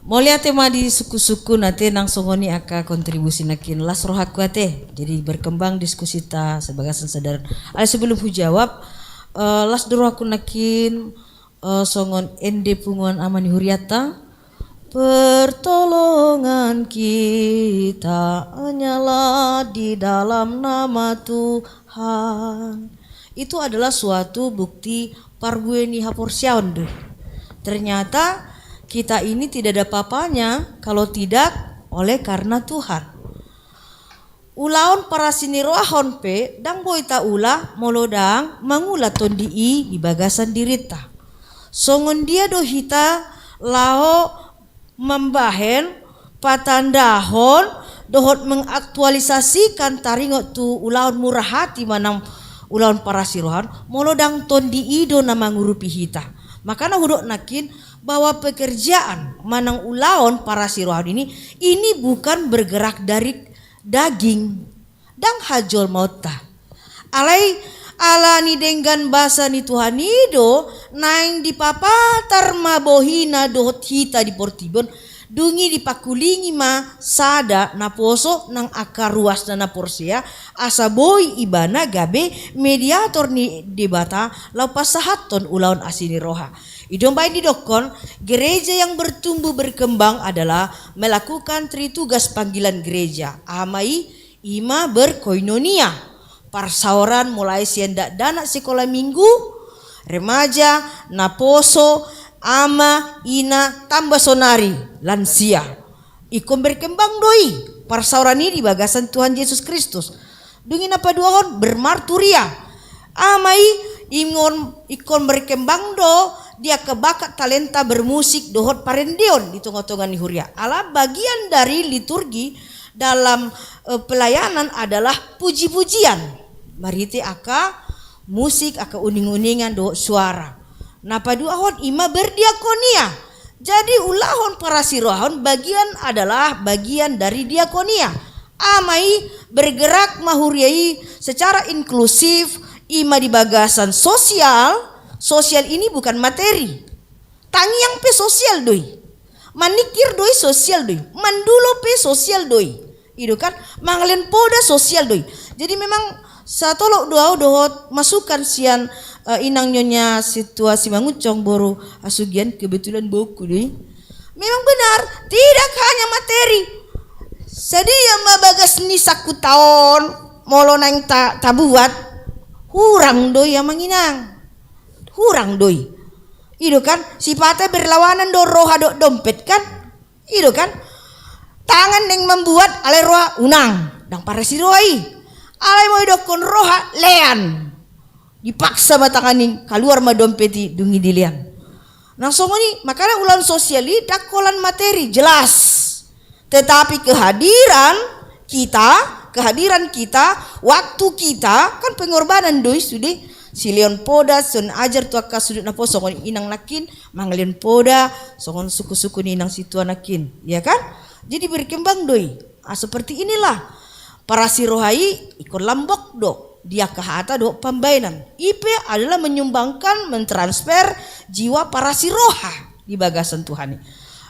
Mauliate ma di suku-suku na ate nang songon i angka kontribusi nangkin. Las rohangku ate. Jadi berkembang diskusita sebagasan sadar. Alai sebelum hujawab, eh, las do rohangku nangkin, eh, songon ende punguan ama ni hurianta. Pertolongan kita hanyalah di dalam nama Tuhan. Itu adalah suatu bukti parbue ni haporseaon do. Ternyata kita ini tidak ada apa-apanya kalau tidak oleh karena Tuhan. Ulaon parasi ni rohahon pe ndang boi taula molo ndang mangula Tondi i di bagasan dirinta. Songon dia do hita laho mambahen, patandahon, dohot mengaktualisasikan taringot tu ulaon murah hati manang ulaon parasi rohahon, molo ndang Tondi i do na mangurupi hita. Makana hudok nangkin bahwa pekerjaan manang ulaon parasi rohahon ini, ini bukan bergerak dari daging. Ndang hajolmaonta. Alai ala ni denggan basa ni Tuhan i do naeng dipapatar ma bohina dohot hita di portibi on, dung i dipangkulingi ma sada naposo nang angka ruasna na porsea, asa boi ibana gabe mediator ni Debata laho pasahathon ulaon asi ni roha. I do umbahen didokkon, gereja yang bertumbuh berkembang adalah melakukan tritugas panggilan gereja. Aha ma i? Ima berkoinonia. Parsaoran mulai sian dakdanak sikola minggu, remaja, naposo, ama, ina, tamba sonari, lansia. Ingkon berkembang do i parsaoran i di bagasan Tuhan Jesus Kristus. Dung i na paduahon, bermarturia. Aha ma i? Ingkon, ingkon berkembang do di angka bakat talenta bermusik dohot parendeon di tonga-tonga ni huria. Ala bagian dari liturgi dalam, eh, pelayanan adalah puji-pujian. Marhite angka musik, angka uning-uningan dohot suara. Na paduahon ima berdiakonia. Jadi ulaon parasi rohahon bagian adalah bagian dari diakonia. Aha ma i? Bergerak ma huria i secara inklusif, Ima di bagasan sosial, sosial ini bukan materi. Tangiang pe sosial do i. Manikir do i sosial do i. Mandulo pe sosial do i. I do kan, mangalehon poda sosial do i. Jadi memang satolop do au dohot masukan sian, eh, inang Nyonya Sintua Simangunsong boru Hasugian, kebetulan boruku do i. Memang benar, tidak hanya materi. Sadia ma bagas ni sangkuta on, molo naeng ta-, tabuat, hurang do i amang inang. Hurang do i. I do kan, sipata berlawanan do roha dohot dompet kan? I do kan? Tangan naeng mambuat alai roha unang, ndang parasi roha i. Alai molo didokkon roha lean, dipaksa ma tangan i, kaluar ma dompet i, dung i dilean. Nang songon i, makana ulaon sosial i ndang holan materi, jelas. Tetapi kehadiran kita, kehadiran kita, waktu kita, kan pengorbanan do i sude. Silehon poda, silehon ajar tu angka sude naposo, songon inang nangkin, mangalehon poda songon sungkun-sungkun ni inang sintua nangkin, ya kan? Jadi berkembang do i. Ah, seperti inilah parasi roha i, ingkon lambok do di angka hata dohot pambahenan. I pe adalah menyumbangkan, mentransfer jiwa parasi roha di bagasan Tuhan i.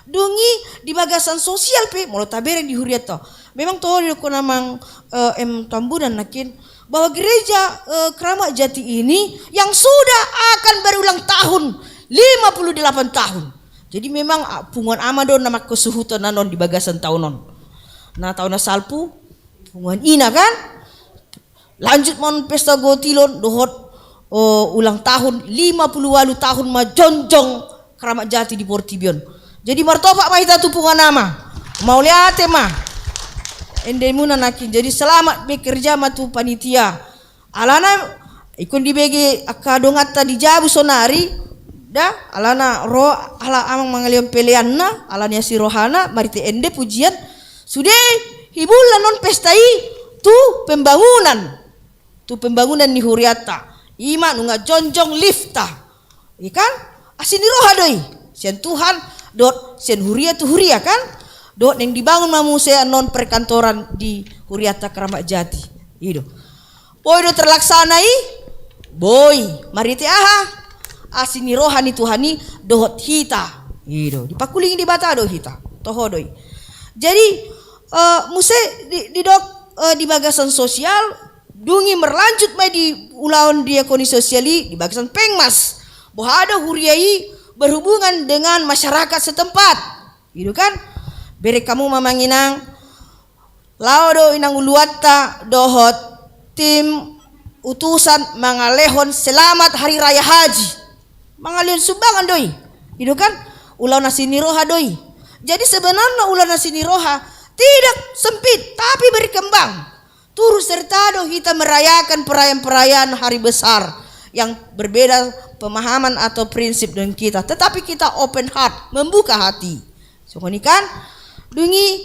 Dung i di bagasan sosial pe, molo tabereng di hurianta. Memang toho didokkon amang, eh, M Tambunan nangkin, bahwa gereja, eh, Keramat Jati ini yang sudah akan berulang tahun, lima puluh delapan tahun. Jadi memang, ah, punguan ama do na mangkasuhuton annon di bagasan taon on. Na taon na salpu, punguan ina kan? Lanjut ma on pesta gotilon dohot, oh, ulang tahun, lima puluh walu tahun ma jongjong Keramat Jati di portibi on. Jadi martopak ma hita tu punguan ama. Mauliate ma. Ende muna nangkin. Jadi selamat bekerja ma tu panitia. Alana ingkon dibege angka donganta di jabu sonari, da, alana ro, ala amang mangalehon peleanna, ala ni asi rohana, marhite ende pujian, sude hibullan on pesta i tu pembangunan, tu pembangunan ni hurianta. Ima nunga jongjong lifta. I kan? Asi ni roha do i. Sian Tuhan, dohot sian huria tu huria kan? Dohot naeng dibangun ma muse annon perkantoran di hurianta Keramat Jati. I do. Boi do terlaksana i, boi. Marhite aha? Asi ni roha ni Tuhan i dohot hita. I do. Dipangkulingi Debata do hita. Toho do i. Jadi, eh, muse di, didok, eh, di bagasan sosial, dung i marlanjut ma i di ulaon diakoni sosial i di bagasan pengmas. Boha do huria i berhubungan dengan masyarakat setempat. I do kan? Bereng hamu ma amang inang, laho do inang uluanta dohot tim utusan mangalehon selamat hari raya haji. Mangalehon sumbangan do i. I do kan? Ulaon asi ni roha do i. Jadi sebenarna ulaon asi ni roha tidak sempit, tapi berkembang. Turut serta do hita merayakan perayaan-perayaan hari besar yang berbeda pemahaman atau prinsip dengan kita. Tetapi kita open heart, membuka hati. Songon i kan? Dung i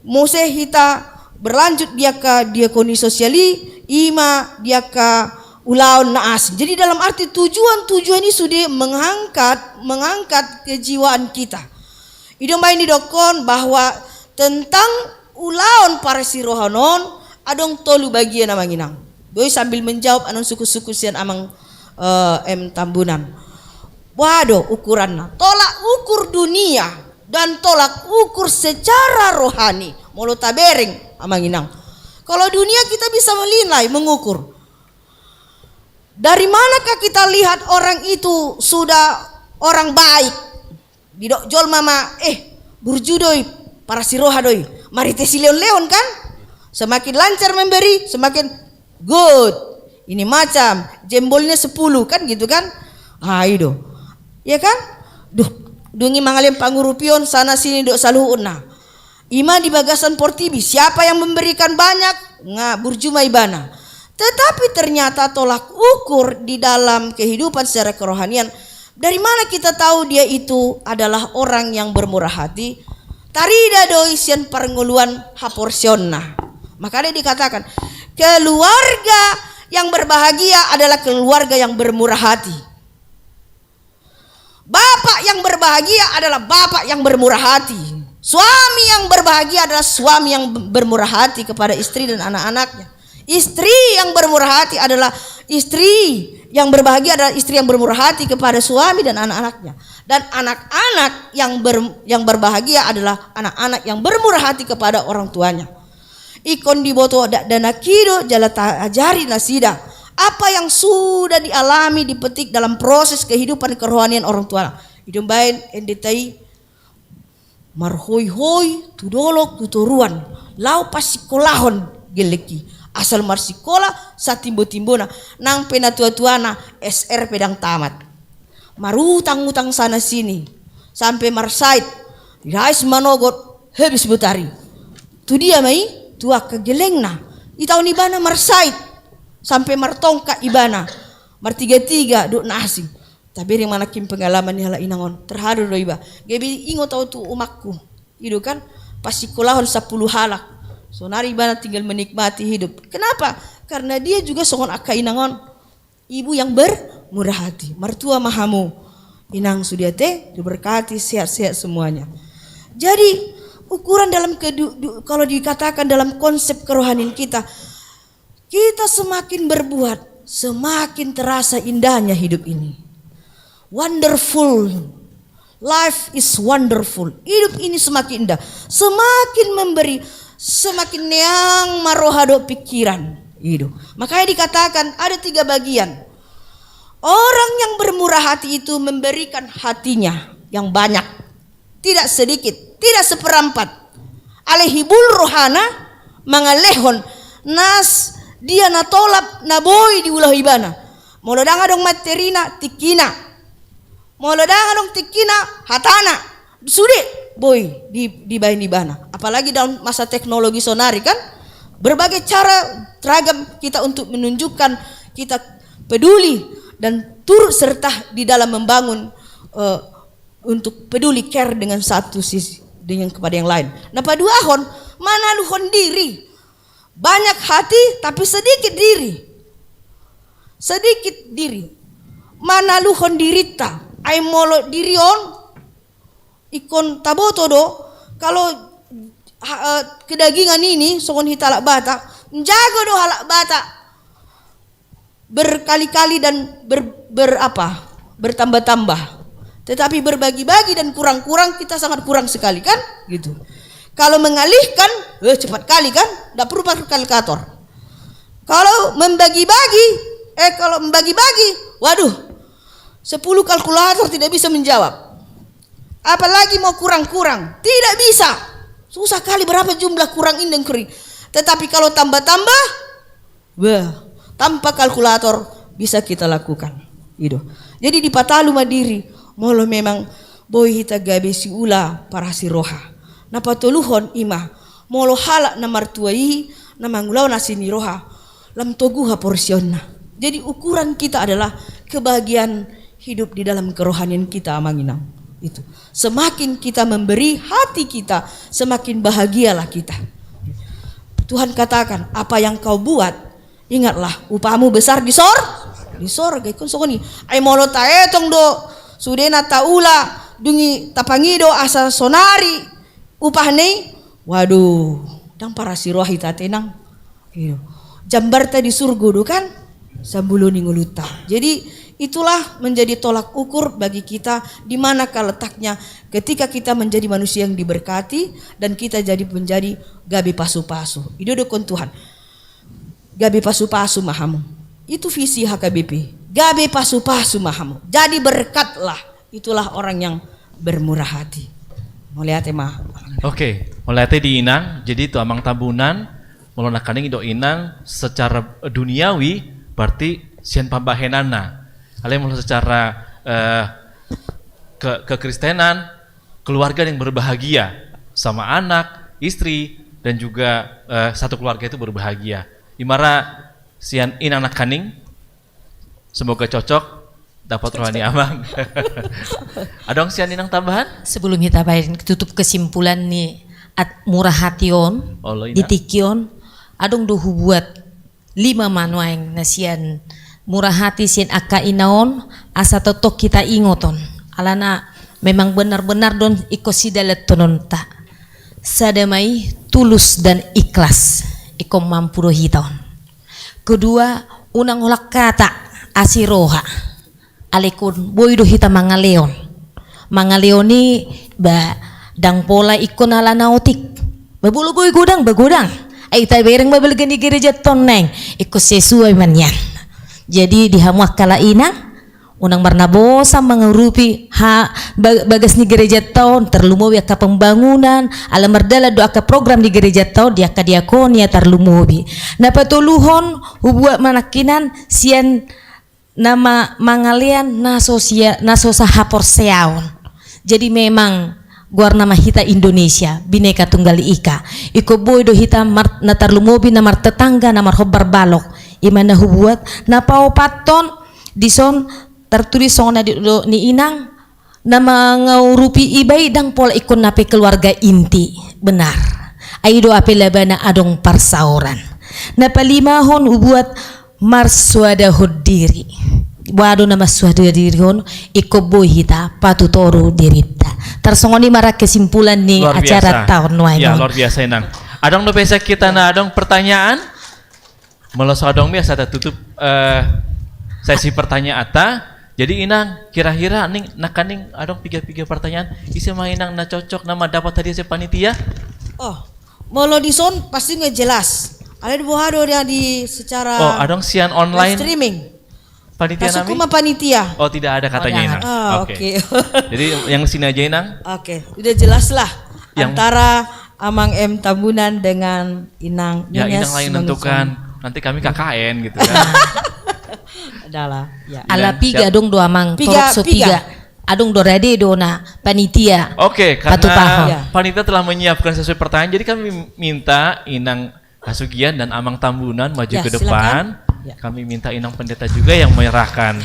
muse hita berlanjut di angka diakoni sosial i, ima di angka ulaon na asing. Jadi dalam arti tujuan-tujuan i sude mengangkat, mengangkat kejiwaan kita. I do umbahen didokkon bahwa tentang ulaon parasi roha on adong tolu bagian amang inang. Boi sambil menjawab annon sungkun-sungkun sian amang, eh, M Tambunan. Boha do ukuranna? Tolak ukur dunia dan tolak ukur secara rohani. Molo tabereng amang inang. Kalau dunia kita bisa menilai, mengukur. Dari manakah kita lihat orang itu sudah orang baik? Didok jolma ma, eh, burju do i, parasi roha do i. Marhite silehon-lehon kan? Semakin lancar memberi, semakin good. Ini macam jempolnya sepuluh kan gitu kan? Ah, i do. Ya kan? Duh, dung i mangalehon pangurupion sana sini dohot saluhutna. Ima di bagasan portibi, siapa yang memberikan banyak, nga burju ma ibana. Tetapi ternyata tolak ukur di dalam kehidupan secara kerohanian, dari mana kita tahu dia itu adalah orang yang bermurah hati? Tarida do i sian parngoluan haporseaonna. Makanya dikatakan, keluarga yang berbahagia adalah keluarga yang bermurah hati. Bapak yang berbahagia adalah bapak yang bermurah hati. Suami yang berbahagia adalah suami yang bermurah hati kepada istri dan anak-anaknya. Istri yang bermurah hati adalah istri yang berbahagia adalah istri yang bermurah hati kepada suami dan anak-anaknya. Dan anak-anak yang ber-, yang berbahagia adalah anak-anak yang bermurah hati kepada orang tuanya. Ingkon diboto dakdanak i do jala taajari nasida. Apa yang sudah dialami, dipetik dalam proses kehidupan kerohanian orang tua. I do umbahen endenta i marhoihoi tu dolok tu toruan, laho pasikolahon gellengki. Asal marsikola satimbo-timbona, nang pe natuatuana S R pe ndang tamat. Marutang-utang sana sini, sampe marsait, diais manogot, habis botari. Tu dia ma i? Tu angka gellengna. Itaon ibana marsait, sampe martongka ibana, martiga-tiga dohot na asing. Tabereng ma nangkin pengalaman ni halak inang on, terharu do iba. Gabe ingot au tu omakku. I do kan, pasikolahon sampulu halak. Sonari ibana tinggal menikmati hidup. Kenapa? Karena dia juga songon angka inang on. Ibu yang bermurah hati. Martua ma hamu. Inang sude ate, diberkati, sehat-sehat semuanya. Jadi, ukuran dalam kedu-, du-, kalau dikatakan dalam konsep kerohanian kita, kita semakin berbuat, semakin terasa indahnya hidup ini. Wonderful. Life is wonderful. Hidup ini semakin indah, semakin memberi, semakin neang ma roha dohot pikiran. I do. Makanya dikatakan ada tiga bagian. Orang yang bermurah hati itu memberikan hatinya yang banyak. Tidak sedikit, tidak seperempat. Alai hibul rohana mangalehon na dia na tolap na boi diulahon ibana. Molo ndang adong materina, tingkina. Molo ndang adong tingkina, hatana. Sude boi di, dibahen ibana. Apalagi dalam masa teknologi sonari kan, berbagai cara teragam kita untuk menunjukkan kita peduli dan turut serta di dalam membangun, eh, untuk peduli, care dengan satu sisi, dengan kepada yang lain. Na paduahon, manaluhon diri. Banyak hati tapi sedikit diri. Sedikit diri. Manaluhon dirinta. Ai molo diri on, ingkon taboto do, kalau ha-, eh, kedagingan ini, songon hita halak Batak, njago do halak Batak berkali-kali dan ber-, ber-, apa, bertambah-tambah. Tetapi berbagi-bagi dan kurang-kurang, kita sangat kurang sekali, kan? Gitu. Kalau mengalihkan, eh, cepat kali, kan? Nggak perlu pakai kalkulator. Kalau membagi-bagi, eh, kalau membagi-bagi, waduh, sepuluh kalkulator tidak bisa menjawab. Apalagi mau kurang-kurang, tidak bisa. Susah kali, berapa jumlah kurang ini dan kering. Tetapi kalau tambah-tambah, wah, tanpa kalkulator bisa kita lakukan. I do. Jadi dipatalu ma diri, molo memang boi hita gabe siula parasiroha. Na patoluhon i ma, molo halak na martua i na mangulahon asi ni roha, lam togu haporseaonna. Jadi ukuran kita adalah kebahagiaan hidup di dalam kerohanian kita, amang inang. Itu. Semakin kita memberi hati kita, semakin bahagialah kita. Tuhan katakan, apa yang kau buat, ingatlah, upahmu besar di sor-, di sorga. Ingkon songon i. Ai molo taetong do, sudena taula, dung i tapangido asa sonari upahna i, waduh, ndang parasiroha hita ate, inang. Iyo. Jambarta di surgo do kan, sambulu ni ngolunta. Jadi itulah menjadi tolak ukur bagi kita di manakah letaknya ketika kita menjadi manusia yang diberkati dan kita jadi menjadi gabe pasu-pasu. I do didokkon Tuhan. Gabe pasu-pasu ma hamu. Itu visi H K B P. Gabe pasu-pasu ma hamu. Jadi berkatlah. Itulah orang yang bermurah hati. Mauliate ma. Oke, mauliate di inang. Jadi tu amang Tambunan, molo nangkaning i do inang secara duniawi berarti sian pambahenanna. Alai molo secara, eh, ke-, kekristenan, keluarga yang berbahagia, sama anak, istri, dan juga, eh, satu keluarga itu berbahagia. Ima ra sian inang nangkaning, semoga cocok, dapat roha ni amang. Adong sian inang tambahan? Sebelum hita baen tutup kesimpulan ni at-, murah hati on, olo, inang, di tingki on, adong do hubuat lima ma nuaeng na sian murah hati sian angka ina on, asa tongtong hita ingoton. Alana memang benar-benar do on ingkon sidalanhononta. Sada ma i, tulus dan ikhlas. Ingkon mampu do hita on. Kedua, unang holan hata asi roha. Alai ingkon boi do hita mangalehon. Mangalehon i ba ndang pola ingkon ala na otik. Ba molo boi godang, ba godang. Ai tabereng ma balga ni gerejanta on naeng. Ingkon sesuai ma nian. Jadi di hamu angka lae inang, unang marnabosan mangurupi ha, ba-, bagas ni gerejanta on, tarlumobi angka pembangunan, ala mardalan do angka program ni gerejanta on di angka diakonia tarlumobi. Na patoluhon, hubuat ma nangkinan sian na ma-, mangalehon na so sia-, na so sahaporseaon. Jadi memang goarna ma hita Indonesia, Bhinneka Tunggal Ika. Ingkon boi do hita mar-, na tarlumobi na martetangga, na marhombar balok. I ma na hubuat, na paopathon, dison tartulis songon na di-, do ni inang, na mangurupi iba i ndang pola ingkon hape keluarga inti, benar. Ai do hape labana adong parsaoran. Na palimahon hubuat marsoadahon diri. Boha do na marsoadahon diri on, ingkon boi hita patutoru dirinta. Tarsongon i ma ra kesimpulan ni acara taon nuaeng on. Luar biasa. Ya, luar biasa, Inang. Adong dope sian hita na adong pertanyaan? Molo so adong, biasa ta tutup, eh, sesi pertanyaanta. Jadi, Inang, kira-kira ning, nangkaning adong piga-piga pertanyaan, ise ma, Inang, na cocok na mandapat hadiah sian panitia? Oh, molo dison pasti nggak jelas. Alai boha do dia di secara, oh, adong sian online, live streaming. Panitia nami? Masuk ke panitia. Oh, tidak ada katanya, Inang. Oh, oke. Oke. Jadi, yang sini aja, Inang. Oke, udah jelas lah. Yang antara Amang M Tambunan dengan Inang, ya, Nyonya Inang lah yang Simanusoni. Nentukan. Nanti kami K K N gitu kan. Adalah, ya. Ala piga adong do, Amang, piga, torop so piga. Adong do rade do na panitia. Oke, karena panitia telah menyiapkan sesuai pertanyaan, jadi kami minta Inang Hasugian dan Amang Tambunan maju ke depan. Ya, silakan. Ya. Kami minta Inang Pendeta juga yang menyerahkan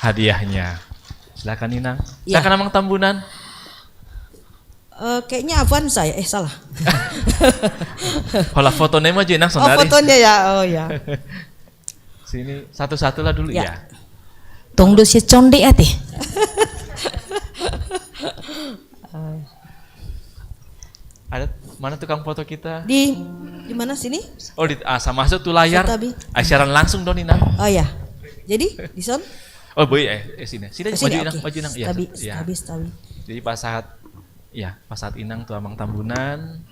hadiahnya. Silakan, Inang. Ya. Silakan, Amang Tambunan. Eh, kayaknya Avanza ya? Eh, salah. Holan fotonya maju, Inang, saudari. Oh, fotonya ya. Oh, ya. Sini, satu-satu lah dulu, ya. Tong do sia conde ate. Ada, mana tukang foto kita? Di, di mana sini? Oh, di, ah, sama masuk tuh layar. Ah, siaran langsung dong, Inang. Oh, ya. Jadi, dison? Oh, boi, eh, eh, sini. Sini, maju, Inang, oke. Maju, Inang. Iya, setabi, iya. Setabi, setabi. Jadi pas saat, ya, pas saat Inang tu Amang Tambunan.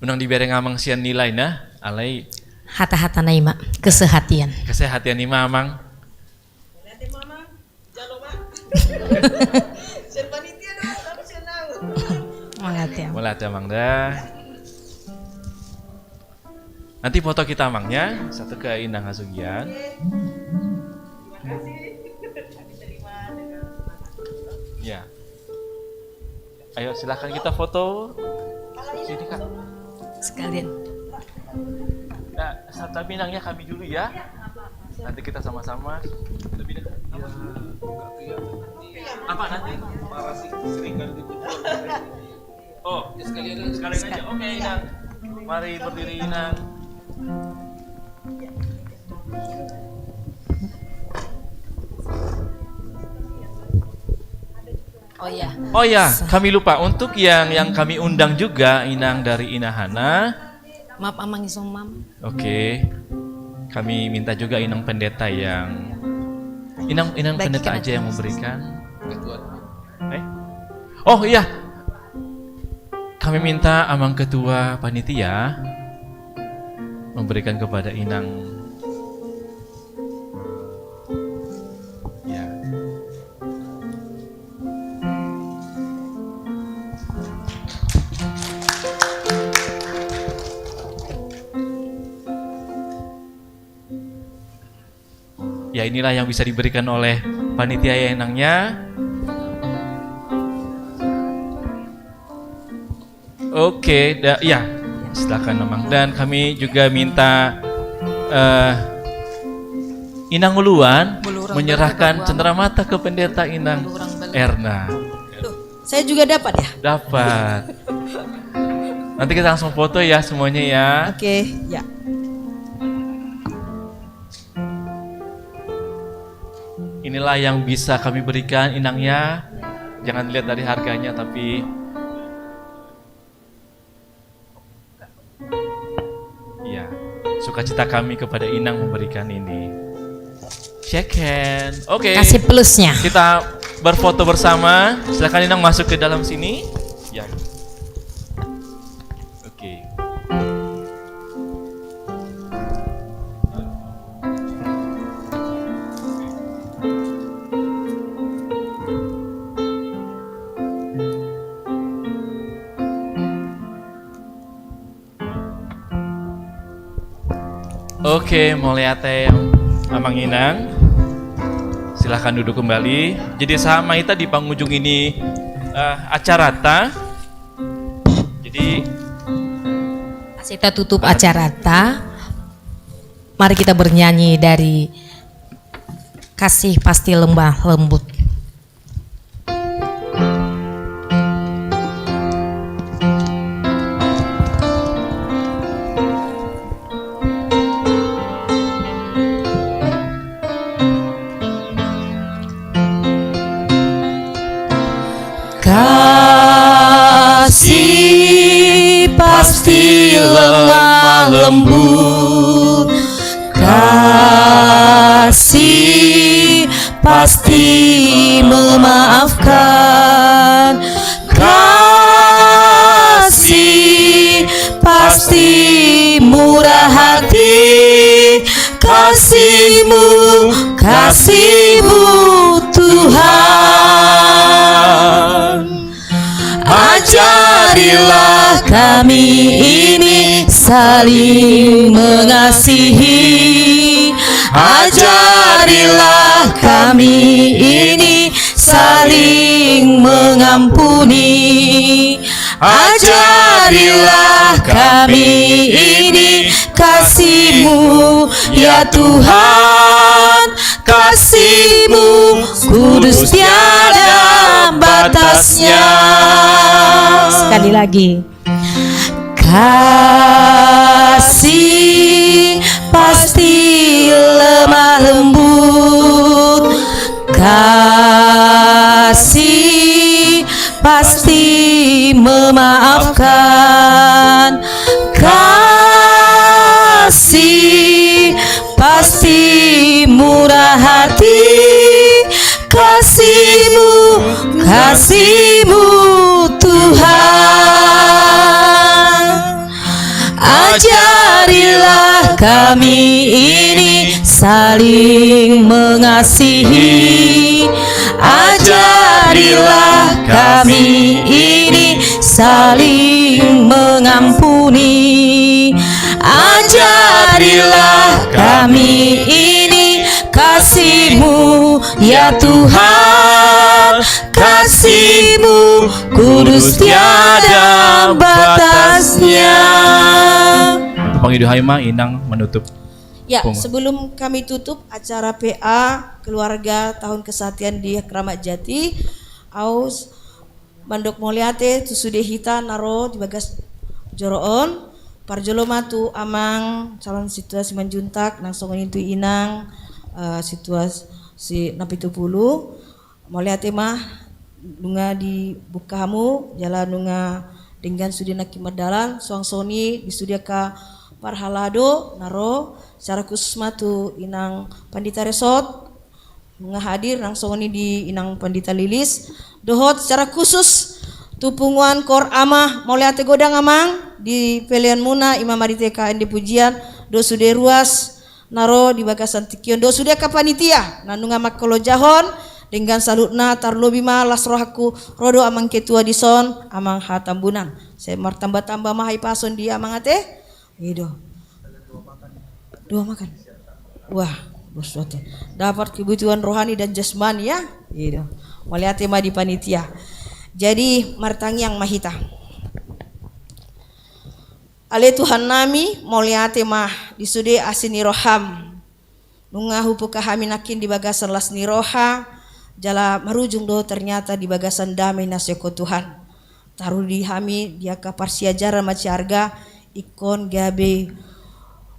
Unang dibereng Amang sian nilai na, alai hata-hata na i ma, kesehatian. Kesehatian i ma, Amang. Mauliate, Amang, da. Nanti foto kita, Amang, ya. Satu ke Inang Hasugian. Ya. Ayo, silahkan kita foto. Sini, Kak. Sekalian. Nah, sa-, tapi Inang ya, kami dulu ya. Nanti kita sama-sama. Lebih dekat. Apa nanti? Oh, sekalian aja. Oke, Inang. Mari berdiri, Inang. Oh ya. Oh ya, kami lupa. Untuk yang, yang kami undang juga, Inang dari Inahana. Maaf, Amang, isomam. Oke. Kami minta juga Inang Pendeta yang, Inang, Inang Pendeta aja yang memberikan. Eh? Oh iya. Kami minta Amang Ketua Panitia memberikan kepada Inang. Ya. Ya, inilah yang bisa diberikan oleh panitia ya, Inang, ya. Oke, da-, ya. Silakan, Amang. Dan kami juga minta, eh, Inang Uluan menyerahkan cenderamata ke Pendeta Inang Erna. Saya juga dapat ya? Dapat. Nanti kita langsung foto ya semuanya ya. Oke, ya. Inilah yang bisa kami berikan, Inang, ya. Jangan dilihat dari harganya, tapi, Sukacita kami kepada Inang memberikan ini. Shake hand. Oke. Kasih plusnya. Kita berfoto bersama. Silakan Inang masuk ke dalam sini. Ya. Oke. Oke, mauliate Amang Inang. Silahkan duduk kembali. Jadi sahat ma hita di pangujung ini, eh, acarata. Jadi, asa hita tutup acarata, mari kita bernyanyi dari Kasih Pasti Lemah Lembut. Kasih pasti lemah lembut, kasih pasti memaafkan, kasih pasti murah hati, kasih-Mu, kasih-Mu Tuhan. Ajarilah kami ini saling mengasihi. Ajarilah kami ini saling mengampuni. Ajarilah kami ini kasih-Mu, ya Tuhan, kasih-Mu kudus tiada batasnya. Sekali lagi. Kasih pasti lemah lembut, kasih pasti memaafkan, kasih pasti murah hati, kasih-Mu, kasih-Mu Tuhan. Ajarilah kami ini saling mengasihi. Ajarilah kami ini saling mengampuni. Ajarilah kami ini kasih-Mu, ya Tuhan, kasih-Mu kudus tiada batasnya. Pangido hami ma Inang menutup. Ya, sebelum kami tutup acara P A keluarga tahun kesatian di Kramat Jati, au s-, mandok mauliate tu sude hita na ro di bagas joro on. Parjolo ma tu amang calon sintua Simanjuntak, nang songon i tu inang, eh, sintua si Napitupulu. Mauliate ma nunga dibuka hamu jala nunga denggan sude nangkin mardalan. Suang songon i di sude angka parhalado na ro, secara khusus ma tu inang Pandita Resot, nunga hadir, nang songon i di inang Pandita Lilis, dohot secara khusus tu punguan Koor Ama, mauliate godang amang di pelean muna, ima marhite K N D Pujian, dohot sude ruas na ro di bagasan tingki on, dohot sude angka panitia na nunga mangkalojahon, denggan saluhutna, tarlobi ma las rohangku ro do amang ketua dison, amang Hatambunan. Sai martamba-tamba ma hahipason di amang ate. I do. Dua makan. Wah, bos wate. Dapat kebutuhan rohani dan jasmani ya. I do. Mauliate ma di panitia. Jadi martangiang ma hita. Ale Tuhan nami, mauliate ma di sude asi ni roham. Nunga hubuka hami nangkin di bagasan las ni roha, jala marujung do ternyata di bagasan dame na sian Ho Tuhan. Tarudi hami di angka parsiajaran mansai arga, ingkon gabe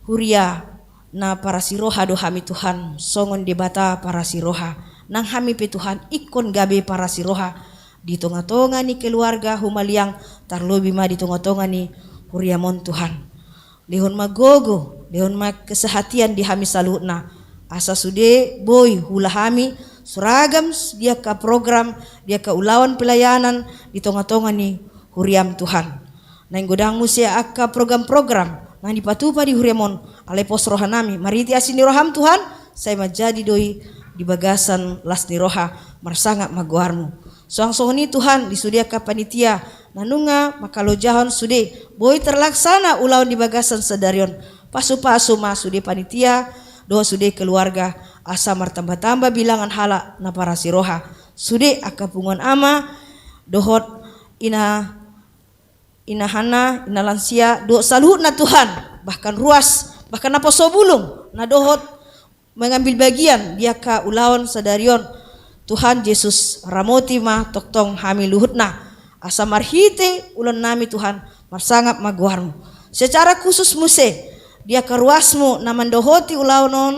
huria na parasiroha do hami Tuhan, songon Debata parasiroha. Nang hami pe Tuhan, ingkon gabe parasiroha di tonga-tonga ni keluarga humaliang, tarlobi ma di tonga-tonga ni huriam on Tuhan. Lehon ma gogo, Lehon ma kesehatian di hami saluhutna, asa sude boi huula hami suragam di angka program, di angka ulaon pelayanan di tonga-tonga ni huriaM Tuhan. Naeng godang muse angka program-program naeng dipatupa di huriaM on, alai pos rohanami marhite asi ni rohaM Tuhan, sai manjadi do i di bagasan las ni roha, marsangap ma goarMu. Suang songon i Tuhan, di sude angka panitia na nunga mangkalojahon sude boi terlaksana ulaon di bagasan sadari on, pasu-pasu ma sude panitia dohot sude keluarga, asa martamba-tamba bilangan halak na parasi roha, sude angka punguan ama dohot ina, ina hana, ina lansia, dohot saluhutna Tuhan, bahkan ruas, bahkan naposo bulung na dohot mengambil bagian di angka ulaon sadari on. Tuhan Jesus, ramoti ma tongtong hami luhutna, asa marhite ulaonnami Tuhan, marsangap ma goarMu. Secara khusus muse di angka ruasMu na mandohoti ulaon on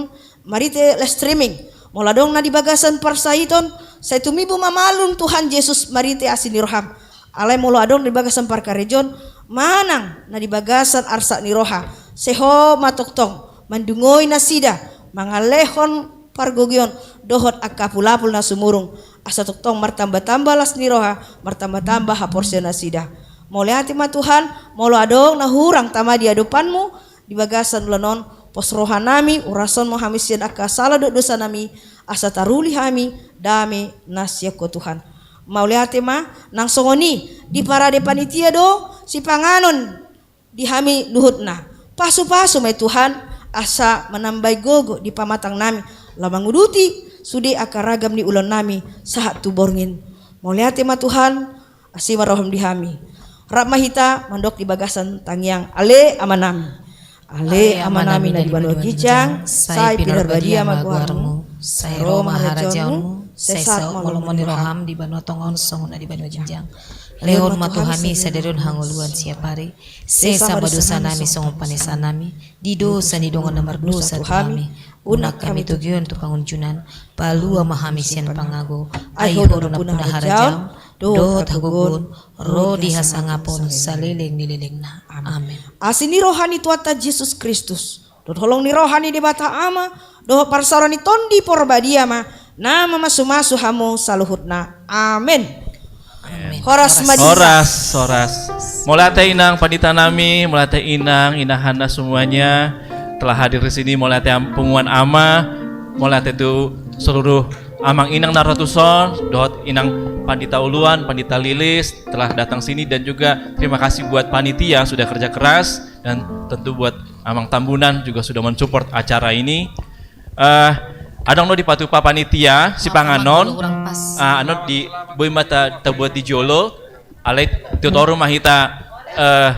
marhite live streaming, molo adong na di bagasan parsaiton, sai tumibu ma malum Tuhan Jesus marhite asi ni rohaM. Alai molo adong di bagasan parkarejoon manang na di bagasan arsak ni roha, sai Ho ma tongtong mandungoi nasida, mangalehon pargogoion dohot angka apul-apul na sumurung, asa tongtong martamba-tamba las ni roha, martamba-tamba haporseaon nasida. Mauliate ma Tuhan, molo adong na hurang tama di adopanMu di bagasan ulaon on, pos rohanami, urasonMu hami sian angka sala dohot dosanami, asa taruli hami dame na sian Ho Tuhan. Mauliate ma. Nang songon i di parade panitia do sipanganon di hami luhutna. Pasu-pasu ma i Tuhan, asa manambai gogo di pamatangnami laho manguduti sude angka ragam ni ulaonnami sahat tu borngin. Mauliate ma Tuhan, asi ma rohaM di hami. Rap ma hita mandok di bagasan tangiang. Ale Amanami. Ale Amanami na di banua ginjang, sai pinarbadia ma goarMu, sai ro ma harajaonMu, sai saut ma lomo ni rohaM di banua tonga on songon na di banua ginjang. Lehon ma tu hami sadari on hangoluan siapari, sesa ma dosanami songon panesanami di dosa ni dongan na mardosa tu hami, unang hami togihon tu pangunjunan, palua ma hami sian pangago, ai Ho do nampuna harajaon, dohot hagogoon, ro di hasangapon saleleng ni lelengna. Amen. Asi ni roha ni Tuhanta Jesus Kristus, dohot holong ni roha ni Debata Ama, dohot parsaoran ni Tondi Porbadia ma na mamasu-masu hamu saluhutna. Amen. Amen. Horas ma di hita. Horas, horas. Mauliate inang panditanami, mauliate inang, ina hana semuanya telah hadir di sini, mauliate am-, punguan ama, mauliate tu seluruh amang inang na ro tuson, dohot inang pandita uluan, pandita Lilis telah datang sini, dan juga terima kasih buat panitia sudah kerja keras, dan tentu buat amang Tambunan juga sudah mensupport acara ini. Eh, adong do dipatupa panitia sipanganon. Ah, anu di boi ma ta-, tabuat di jolo. Alai tu toru ma hita, eh,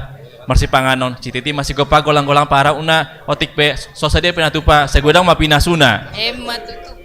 marsipanganon. Sititi ma sigompa, golang-golang, parau na otik pe so sadia pinatupa, sai godang ma pinasuna. Emma tutu.